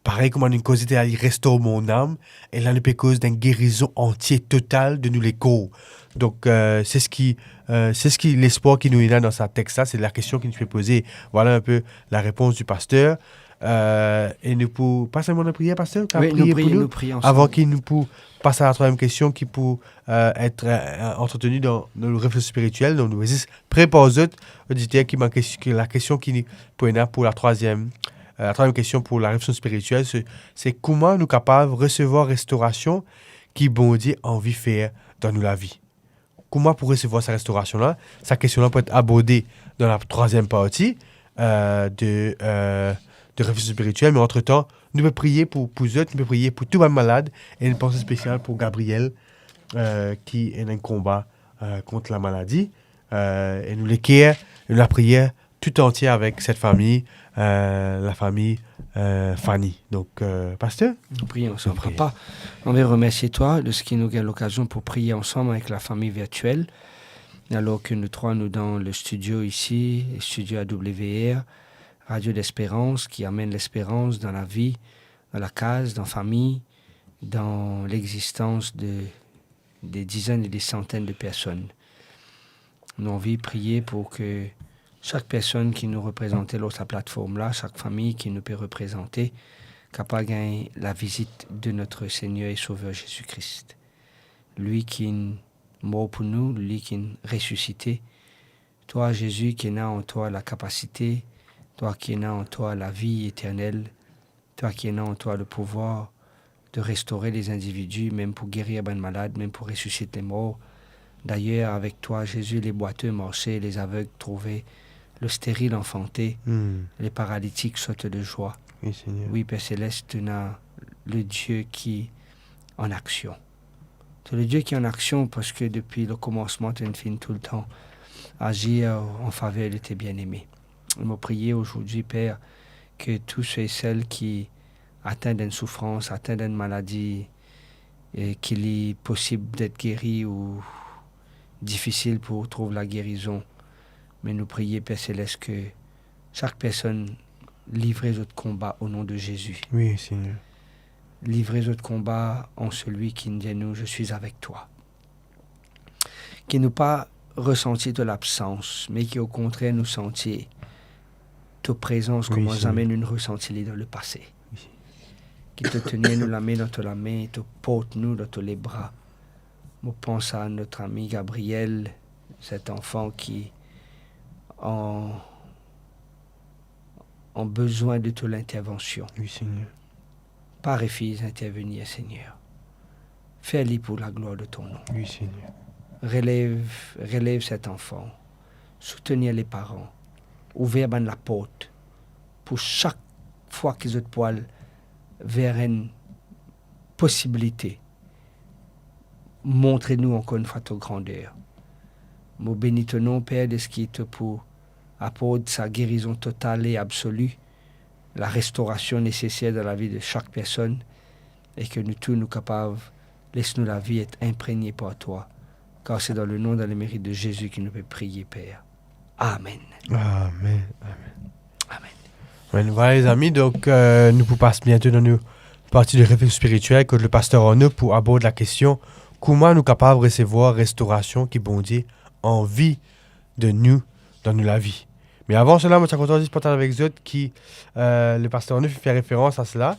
Parey kouma nou koze, li restore mo nam, e la nou pe koz d'enn gerizon antie, total de nou lekor. Donk, euh, se seki, euh, se seki lespwar ki nou ena dan sa text la, se la kestion ki nou pe poze. Vwala enn pe la repons di paster. Euh, e nou pou pas enn moman de priyer, paster, ou kapav priye pou nou, nou priye ansam, avan ki nou pou pas a la trwaziem kestion ki pou, euh, et, euh, antreteni dan, dan nou refleksion spiritiel. Donk, nou zis prepar zot, oditer, ki bann kes-, ki la kestion ki pou ena pou la trwaziem, euh, la trwaziem kestion pou la refleksion spiritiel, se, se kouma nou kapav resevwar restorasion ki Bondie anvi fer dan nou lavi. Kouma pou resevwar sa restorasion la? Sa kestion la pou et aborde dan la trwaziem parti, euh, de, euh, de refleksion spiritiel, me antretan, nou pe priye pou, pou zot, nou pe priye pou tou bann malad, e enn panse spesial pou Gabriel, euh, ki ena enn konba, euh, kont lamaladi. Euh, e nou leker, nou lapriyer tou antie avek set fami, euh, lafami, euh, Fanny. Donk, euh, paster? Nou priye ansam. Nou priye. Papa, nou anvi remersie twa de seki nou gagn lokazion pou priye ansam avek lafami virtiel, alor ki nou trwa nou dan le studio isi, studio A W R, Radio Lesperans, ki amenn lesperans dan lavi, dan lakaz, dan fami, dan lexistans de, de dizenn e de santenn de personn. Nou anvi priye pou ki sak personn ki nou reprezante lor sa platform la, sak fami ki nou pe reprezante, kapav gagn lavizit de notre Seigneur et Sauveur Jésus-Christ. Li ki mor pou nou, li ki resisite. Twa, Zezi, ki ena an twa lakapasite, twa ki ena an twa lavi eternel, twa ki ena an twa le pouvwar de restore lezindividi, mem pou gerir bann malad, mem pou resisite lemor. Dayer, avek twa, Zezi, lebwate marse, lezaveg trouve, lesteril anfante, hmm, leparalitik sote de zwa. Wi, Segner. Wi, Per Selest, to ena le Die ki an aksion. To le Die ki an aksion, parski depi lekomansman, to inn finn toultan azir an faver de to bieneme. Mo priye ozordi, Per, ki tou se e sel ki atin d'enn soufrans, atin d'enn maladi, e ki li posib d'et geri ou difisil pou trouv lagerizon, me nou priye, Per Selest, ki sak personn livre zot konba o non de Zezi. Wi, Segner. Livre zot konba an selwi ki dir nou, "Je suis avec toi." Ki nou pa resanti to labsans, me ki okontrer nou santi to prezans, wi, kouma Segner, zame nou resanti li dan lepase. Wi. Ki to tenir nou lame dan to lame, to port nou dan to lebra. Mo pans a notre ami Gabriel, cet enfant qui en, en besoin de ton intervention. Wi, Segner. Pa refiz intervenir, Segner. Fer li pou laglwar de to non. Wi, Segner. Relev, relev set anfan. Soutenir le paran. Ouver bann laport pou sak fwa ki zot pou al ver enn posibilite. Montre nou ankor enn fwa to grander. Mo beni to non, Per, de seki to pou aport sa gerizon total e absoli, la restorasion neseser dan lavi de sak personn, e ki nou tou nou kapav les nou lavi et inpregne par twa, kar se dan le non, dan le merit de Zezi ki nou pe priye, Per. Amen. Amen, amen. Amen. Amen. Vwala, lezami, donk, euh, nou pou pas biento dan nou parti de refleksion spiritiel, kot le paster Arnaud pou abord la kestion, kouma nou kapav resevwar restorasion ki Bondie anvi de nou dan nou lavi. Me avan sela, mo ti a kontan zis partaz avek zot ki, euh, le paster Arnaud fer referans a sela.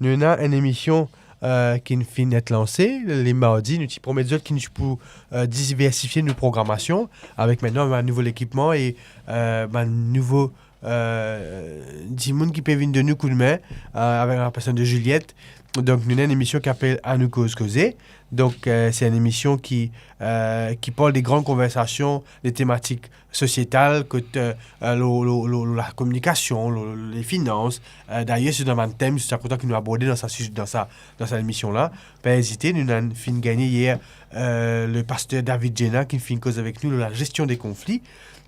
Nou ena enn emision, euh, ki finn et lanse le mardi. Nou ti promet zot ki nou ti pou, euh, diversifie nou programasion avek mintnan bann nouvo lekipman e, euh, bann nouvo, euh, dimoun ki pe vinn donn nou koudme, euh, avek la personn de Juliette. Donk, nou ena enn emision ki apel Anou Koz Koze. Donk, euh, se enn emision ki, euh, ki parl de gran konversasion, de tematik sosietal, kot, euh, euh, lo, lo, lo, lo lakominikasion, lo, lo, le finans. Euh, dayer, se dan bann tem, se sa kontan ki nou aborde dan sa siz-, dan sa, dan sa emision la. Pa ezite, nou ena finn gagne yer, euh, le paster David Jenna ki finn koz avek nou lor la gestion des conflits.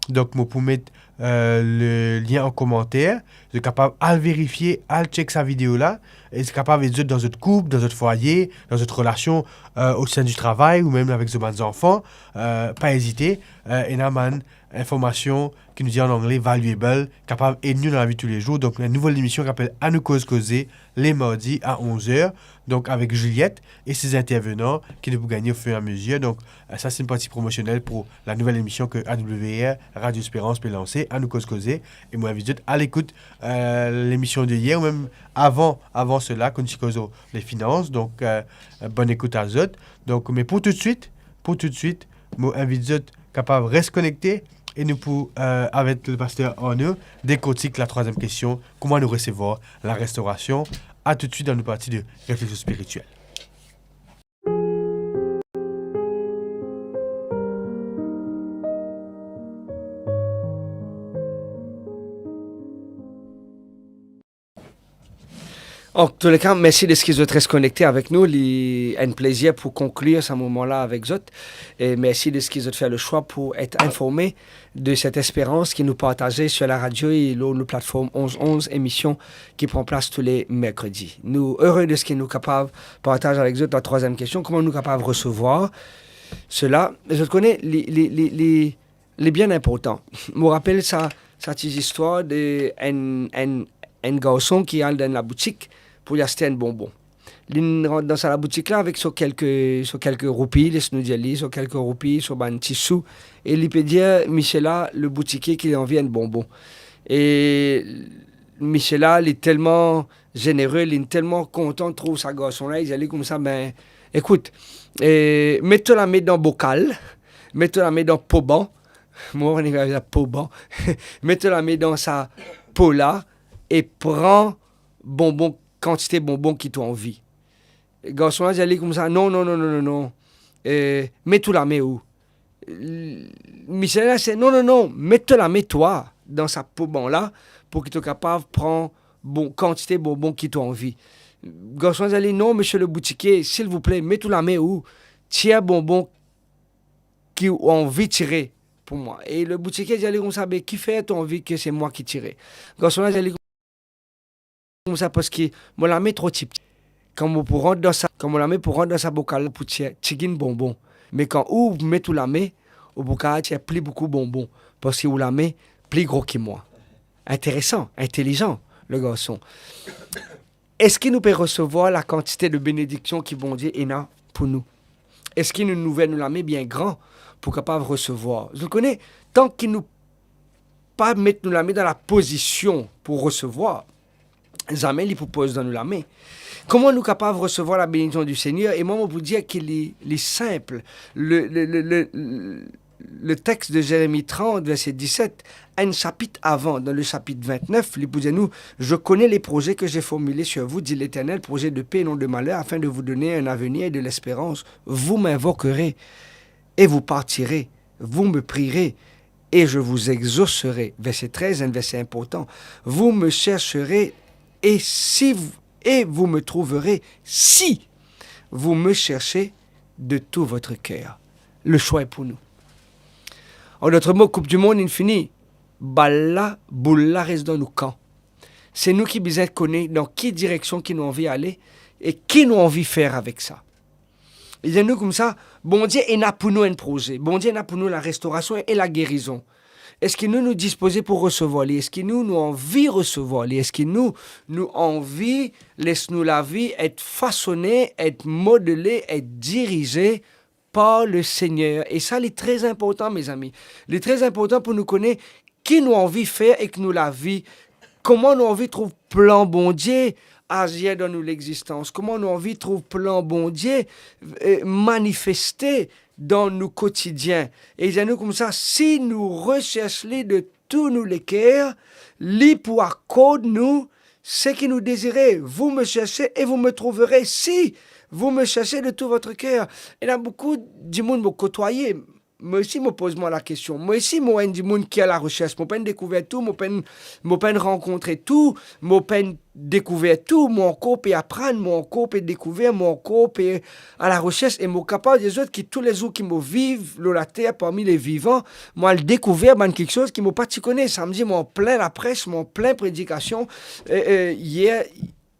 Donk, mo pou met, euh, le lien an komanter. Zot kapav al verifie, al check sa video la. E sa kapav ed zot dan zot koup, dan zot fwaye, dan zot relasion, euh, au sein du travail ou mem avek zot bann zanfan. Euh, pa ezite, euh, ena bann informasion ki nou dir an angle valuable, kapav ed nou dan lavi toulezour. Donk, enn nouvo lemision ki apel Anou Koz Koze, le mardi a onz er, donk avek Juliette e se intervenan ki nou pou gagne au fur et à mesure. Donk, euh, sa se enn parti promosionel pou la nouvel emision ke A W R Radio Espérance pe lanse, Anou Koz Koze. E mo invit zot al ekout, euh, lemision de yer ou mem avan, avan sela, kan nou ti koz lor le finans. Donk, euh, bonn ekout a zot. Donk, me pou toutswit, pou toutswit, mo invit zot kapav res konekte e nou pou, euh, avek le paster Arnaud, dekortik la trwaziem kestion, kouma nou resevwar la restorasion. A toutswit dan nou parti de refleksion spiritiel. An tou le ka, mersi deski zot res konekte avek nou. Li enn plezir pou konklir sa moman la avek zot. E mersi deski zot fer le swa pou et informe de set esperans ki nou partaze sur la radio e lor nou platform onz onz, emision ki pran plas tou le merkredi. Nou ere deski nou kapav partaz avek zot la trwaziem kestion, kouma nou kapav resevwar sela. Zot kone, li, li, li, li, li bien inportan. Mo rapel sa, sa ti zistwar de enn, enn, enn garson ki al dan enn laboutik pou li aste enn bonbon. Li rant dan sa laboutik la avek so kelke, so kelke roupi, les nou dir li, so kelke roupi, so bann ti sou, e li pe dir misie la, le boutikie, ki li anvi enn bonbon. E misie la, li telman zenere, li telman kontan trouv sa garson la, li dir li koumsa, "Ben, ekout, eh, met to lame dan bokal, met to lame dan poban," mo, nou apel sa poban, "met to lame dan sa po la e pran bonbon, kantite bonbon ki to anvi." Garson la dir li koumsa, "Non, non, non, non, non, non. Eh, met to lame ou." L-, misie la se, "Non, non, non, met to lame twa dan sa poban la pou ki to kapav pran bon, kantite bonbon ki to anvi." Garson la dir li, "Non, misie le boutikie, silvouple, met to lame ou, tir bonbon ki ou anvi tire pou mwa." E le boutikie dir li koumsa, "Be, kifer to anvi ke se mwa ki tire?" Garson la dir li koumsa, "Parski mo lame tro tipti. Kan mo pou rant dan sa, kan mo lame pou rant dan sa bokal la pou tir tiginn bonbon. Me kan ou met ou lame, ou pou kapav tir pli boukou bonbon, parski ou lame pli gro ki mwa." Interesan, intelizan, le garson. Eski nou pe resevwar lakantite de benediksion ki Bondie ena pou nou? Eski nou, nou ouver nou lame bien gran pou kapav resevwar? Zot kone, tan ki nou pa met nou lame dan lapozision pou resevwar, zame li pou poz dan nou lame. Kouma nou kapav resevwar la bénédiction du Seigneur? E mwa, mo pou dir ki li, li sinp. Le, le, le, le, le text de Jérémie trente, verset dix-sept, enn sapit avan, dan le sapit vintnef, li pou dir nou, "Je connais les projets que j'ai formulés sur vous, dit l'Éternel, projets de paix et non de malheur, afin de vous donner un avenir et de l'espérance. Vous m'invoquerez et vous partirez, vous me prierez et je vous exaucerai." Verset treize, un verset important. "Vous me chercherez et si vous, et vous me trouverez si vous me cherchez de tout votre cœur." Le choix est pour nous. En d'autres mots, Coupe du Monde inn fini, bal la, boul la res dan nou kan. Se nou ki bizin kone dan ki direksion ki nou anvi ale e ki nou anvi fer avek sa. Li dir nou koumsa, Bondie ena pou nou enn proze. Bondie ena pou nou larestorasion e lagerizon. Eski nou, nou dispoze pou resevwar li? Eski nou, nou anvi resevwar li? Eski nou, nou anvi les nou lavi et fasone, et modele, et dirize par le Seigneur? E sa, li tre inportan, mezami. Li tre inportan pou nou kone ki nou anvi fer ek nou lavi, kouma nou anvi trouv plan Bondie azir dan nou lexistans, kouma nou anvi trouv plan Bondie, eh, manifeste dan nou kotidien. E li dir nou koumsa, si nou resers li de tou nou leker, li pou akord nou seki nou dezire. Vous me cherchez et vous me trouverez si vous me cherchez de tout votre cœur. Ena boukou dimoun mo kotwaye. Mo osi mo poz mwa lakestion. Mo osi mo enn dimoun ki a la rechers. Mo pa'nn dekouver tou, mo pa'nn, mo pa'nn rankontre tou, mo pa'nn dekouver tou, mo ankor pe aprann, mo ankor pe dekouver, mo ankor pe a la rechers, e mo kapav dir zot ki toulezour ki mo viv lor later parmi le vivan, mo al dekouver bann kiksoz ki mo pa ti kone. Samdi, mo anplin lapres, mo anplin predikasion. E, e, yer,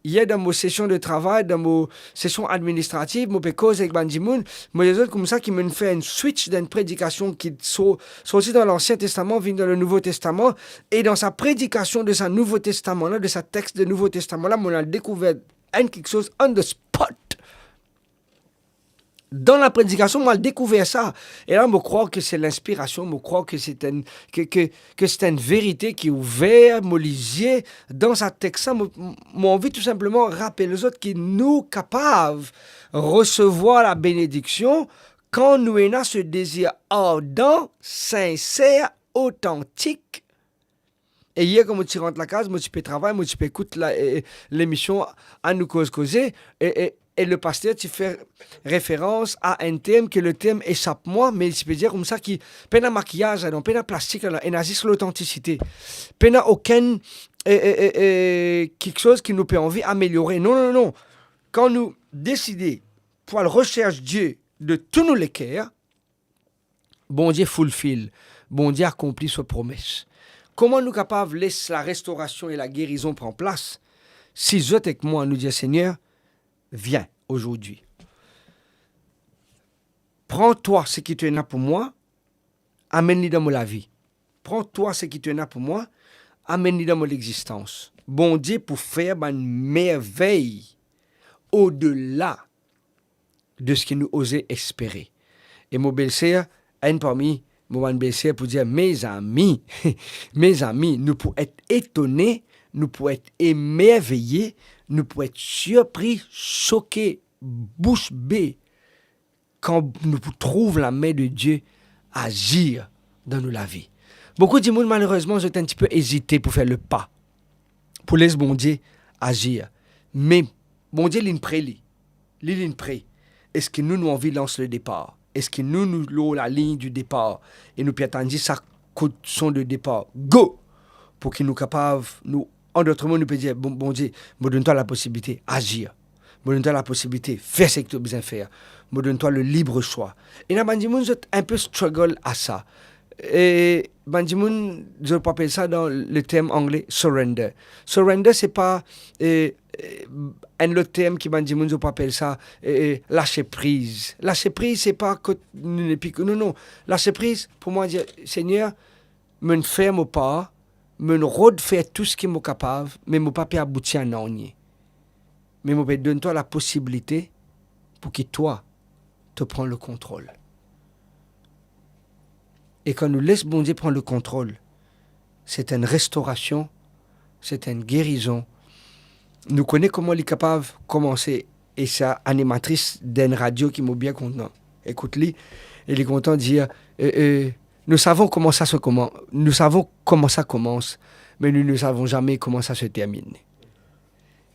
yer dan mo sesion de travay, dan mo sesion administrativ, mo pe koz ek bann dimoun, mo dir zot koumsa ki mo'nn fer enn switch dan enn predikasion ki so-, sorti dan Lansien Testaman, vinn dan le Nouvo Testaman, e dan sa predikasion de sa Nouvo Testaman la, de sa text de Nouvo Testaman la, mo'nn al dekouver enn kiksoz on the spot. Dan la predikasion, mo al dekouver sa. E la, mo krwar ke se linspirasion, mo krwar ke se enn, ke, ke, ke se enn verite ki ouver mo lizie dan sa text la. Mo, mo anvi tou sinpleman rapel zot ki nou kapav resevwar la benediksion kan nou ena se dezir ardan, sinser, otantik. E yer, kan mo ti rant lakaz, mo ti pe travay, mo ti pe ekout la, e, e, lemision Anou Koz Koze, e, e, e le paster ti fer referans a enn term ke le term esap mwa, me li ti pe dir koumsa ki pena makiyaz ladan, pena plastik ladan, ena zis lotantisite. Pena okenn, e, e, e, e, kiksoz ki nou pe anvi ameliore. Non, non, non. Kan nou deside pou al rechers Die de tou nou leker, Bondie fulfill, Bondie akonpli so promes. Kouma nou kapav les larestorasion e lagerizon pran plas? Si zot ek mwa, nou dir, Segner, vien ozordi. Pran twa seki to ena pou mwa, amenn li dan mo lavi. Pran twa seki to ena pou mwa, amenn li dan mo lexistans. Bondie pou fer bann mervey odela de seki nou oze espere. E mo belser, enn parmi mo bann belser pou dir, mezami, mezami, nou pou et etone, nou pou et emerveye, nou pou et sirpri, soke, bouch be, kan nou pou trouv lame de Die azir dan nou lavi. Boukou dimoun, malerezman, zot enn tipe ezite pou fer le pa, pou les Bondie azir. Me Bondie, linn pre li. Li, linn pre. Eski nou, nou anvi lans le depar? Eski nou, nou lor lalign di depar e nou pe atann zis sa kout son de depar, go! Pou ki nou kapav, nou, an dot mo, nou pe dir, bon, Bondie, mo donn twa laposibilite, azir. Mo donn twa laposibilite, fer seki to bizin fer. Mo donn twa le libre swa. Ena bann dimoun, zot inpe struggle a sa. E bann dimoun, zot pou apel sa dan le term angle surrender. Surrender, se pa, e, e, enn lot term ki bann dimoun, zot pou apel sa, e, e, lase priz. Lase priz, se pa kot nou nepli, non, non. Lase priz, pou mwa, dir, Segner, mo'nn fer mo par, mo'nn rod fer tou seki mo kapav, me mo pa pe abouti a nanye. Me mo pe donn twa laposibilite pou ki twa, to pran le kontrol. E kan nou les Bondie pran le kontrol, se enn restorasion, se enn gerizon. Nou kone kouma li kapav koumanse, e sa animatris d'enn radio ki mo bien kontan ekout li, e li kontan dir, e, e, nous savons comment ça se commen-, nous savons comment ça commence, mais nous ne savons jamais comment ça se termine.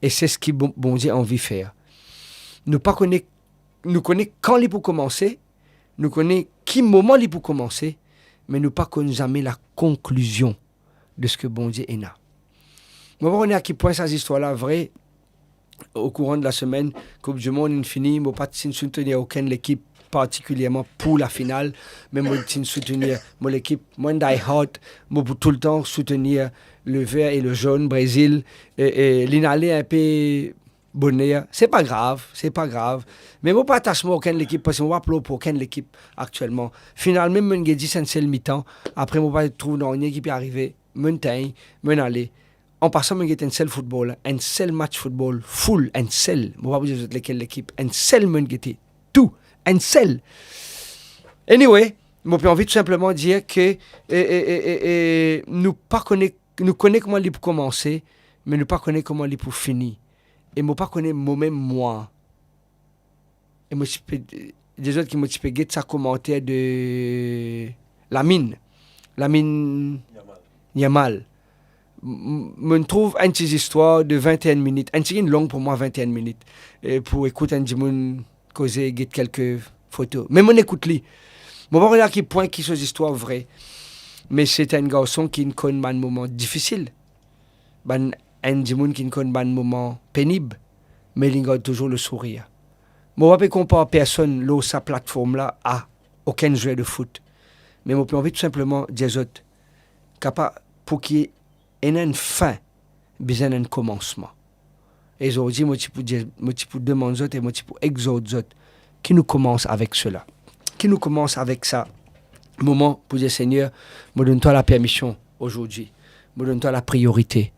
E se seki Bon-, Bondie anvi fer. Nou pa kone, nou kone kan li pou koumanse, nou kone ki moman li pou koumanse, me nou pa konn zame lakonklizion de seki Bondie ena. Mo pa kone a ki pwin sa zistwar la vre. Okouran de lasemenn, Koup di Mond inn fini, mo pa ti soutenir okenn lekip partikilierman pou lafinal, me mo ti soutenir mo lekip. Mwa, die hard, mo pou toultan soutenir le vert et le jaune, Brezil, e, e linn ale inpe boner. Se pa grav, se pa grav. Me mo pa atas mwa okenn lekip, paski mo pa plor pou okenn lekip aktielman. Final mem, mo'nn gagn zis enn sel mitan. Apre, mo pa trouv nanye ki pe arive. Mo'nn tegn, mo'nn ale. An pasan, mo'nn gete enn sel foutbol, enn sel match foutbol, full, enn sel. Mo pa pou dir zot lekel lekip, enn sel mo'nn gete. Tou, enn sel. Anyway, mo pe anvi tou sinpleman dir ke, e, e, e, e, e, nou pa kone, nou kone kouma li pou koumanse, me nou pa kone kouma li pou fini. E mo pa kone momem mwa. E mo ti pe, dir zot ki mo ti pe get sa komanter de Lamine. Lamine Yamal. li mal. M-, m-, mo trouv enn ti zistwar de vinn-e-enn minit, enn tigit long pou mwa vinn-e-enn minit, e pou ekout enn dimoun koze, get kelke foto. Me mo ekout li. Mo pa kone a ki pwin ki so zistwar vre, me se enn garson ki konn bann moman difisil, bann, enn dimoun ki konn bann moman penib, me li gard touzour le sourir. Mo pa pe konpar personn lor sa platform la a okenn zwer de foot, me mo pe anvi tou sinpleman dir zot, kapa-, pou ki ena enn fin, bizin enn komansman. E zordi, mo ti pou dir, mo ti pou demann zot e mo ti pou egzort zot ki nou koumans avek sela. Ki nou koumans avek sa moman pou dir, Segner, mo donn twa lapermision ozordi. Mo donn twa lapriorite.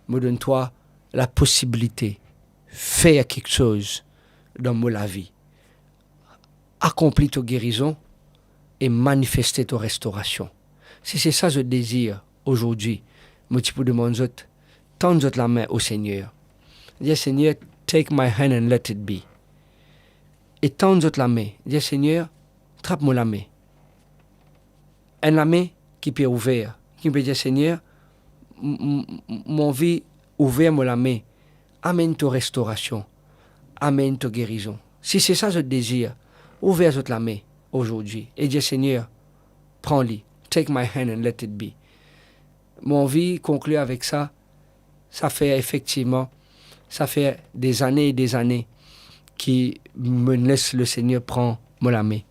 Mo donn twa laposibilite. Fer kiksoz dan mo lavi. Akonpli to gerizon e manifeste to restorasion. Si se sa zot dezir ozordi, mo ti pou demann zot, tann zot lame o Segner. Dir, Segner, take my hand and let it be. E tann zot lame, dir, Segner, trap mo lame. Enn lame ki pe ouver, ki pe dir, Segner, m-, m-, m-, mo anvi ouver mo lame, amenn to restorasion, amenn to gerizon. Si se sa zot dezir, ouver zot lame ozordi e dir, Segner, pran li, take my hand and let it be. Mo anvi konklir avek sa, sa fer efektivman, sa fer dezane e dezane ki mo les Lesegner pran mo lame.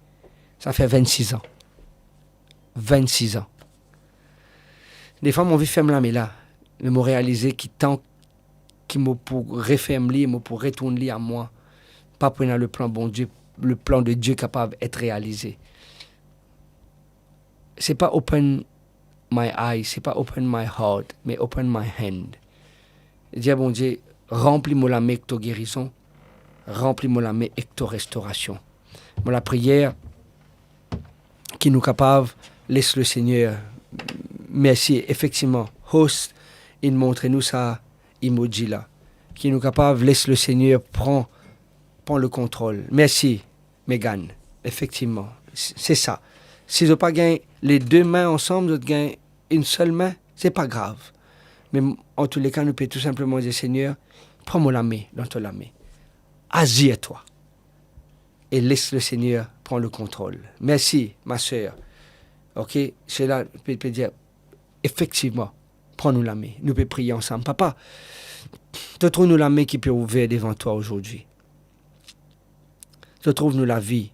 Sa fer vinn-sis an. Vinn-sis an. Defwa mo anvi ferm lame la, me mo realize ki tan ki mo pou referm li, mo pou retourn li a mwa, pa pou ena le plan Bondie, le plan de Dieu kapav et realize. Se pa open my eye, se pa open my heart, me open my hand. Dir Bondie, ranpli mo lame ek to gerizon, ranpli mo lame ek to restorasion. Mo lapriyer ki nou kapav les Lesegner, mersi, efektivman, host inn montre nou sa emoji la, ki nou kapav les Lesegner pran, pran le kontrol. Mersi, Megan. Efektivman, s-, se sa. Si zot pa gagn le de min ansam, zot gagn enn sel min, se pa grav. Me m-, antouleka, nou pe tou sinpleman dir, Segner, pran mo lame dan to lame. Azir twa. E les Lesegner pran le kontrol. Mersi, ma ser. Ok, sela pe, pe dir, efektivman, pran nou lame. Nou pe priye ansam. Papa, to trouv nou lame ki pe ouver devan twa ozordi. To trouv nou lavi,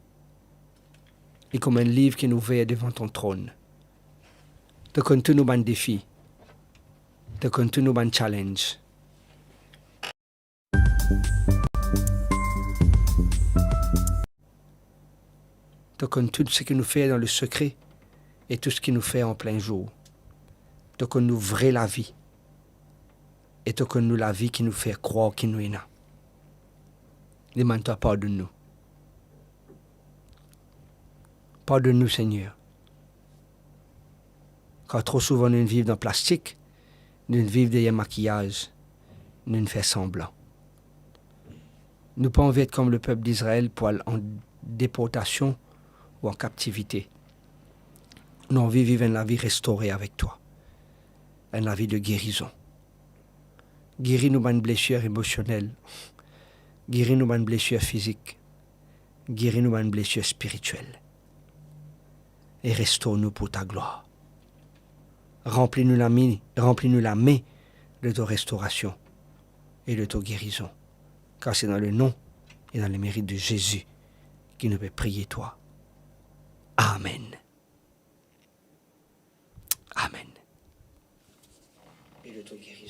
li kouma enn liv ki inn ouver devan to tronn. To konn tou nou bann defi. To konn tou nou bann challenge. To konn tou seki nou fer dan le sekre e tou seki nou fer an plin zour. To konn nou vre lavi. E to konn nou lavi ki nou fer krwar ki nou ena. Demann twa pardonn nou. Pardonn nou, Segner. Kar tro souvan nou inn viv dan plastik, nou inn viv deryer makiyaz, nou inn fer sanblan. Nou pa anvi et kom lepep Izrael pou al an deportasion ou an kaptivite. Nou anvi viv enn lavi restore avek twa. Enn lavi de gerizon. Geri nou bann blesir emosionel. Geri nou bann blesir fizik. Geri nou bann blesir spiritiel. E restor nou pou ta glwar. Ranpli nou lame, ranpli nou lame de to restorasion e de to gerizon. Kar se dan le nom e dan le merit de Zezi ki nou pe priye twa. Amen. Amen. E de to gerizon.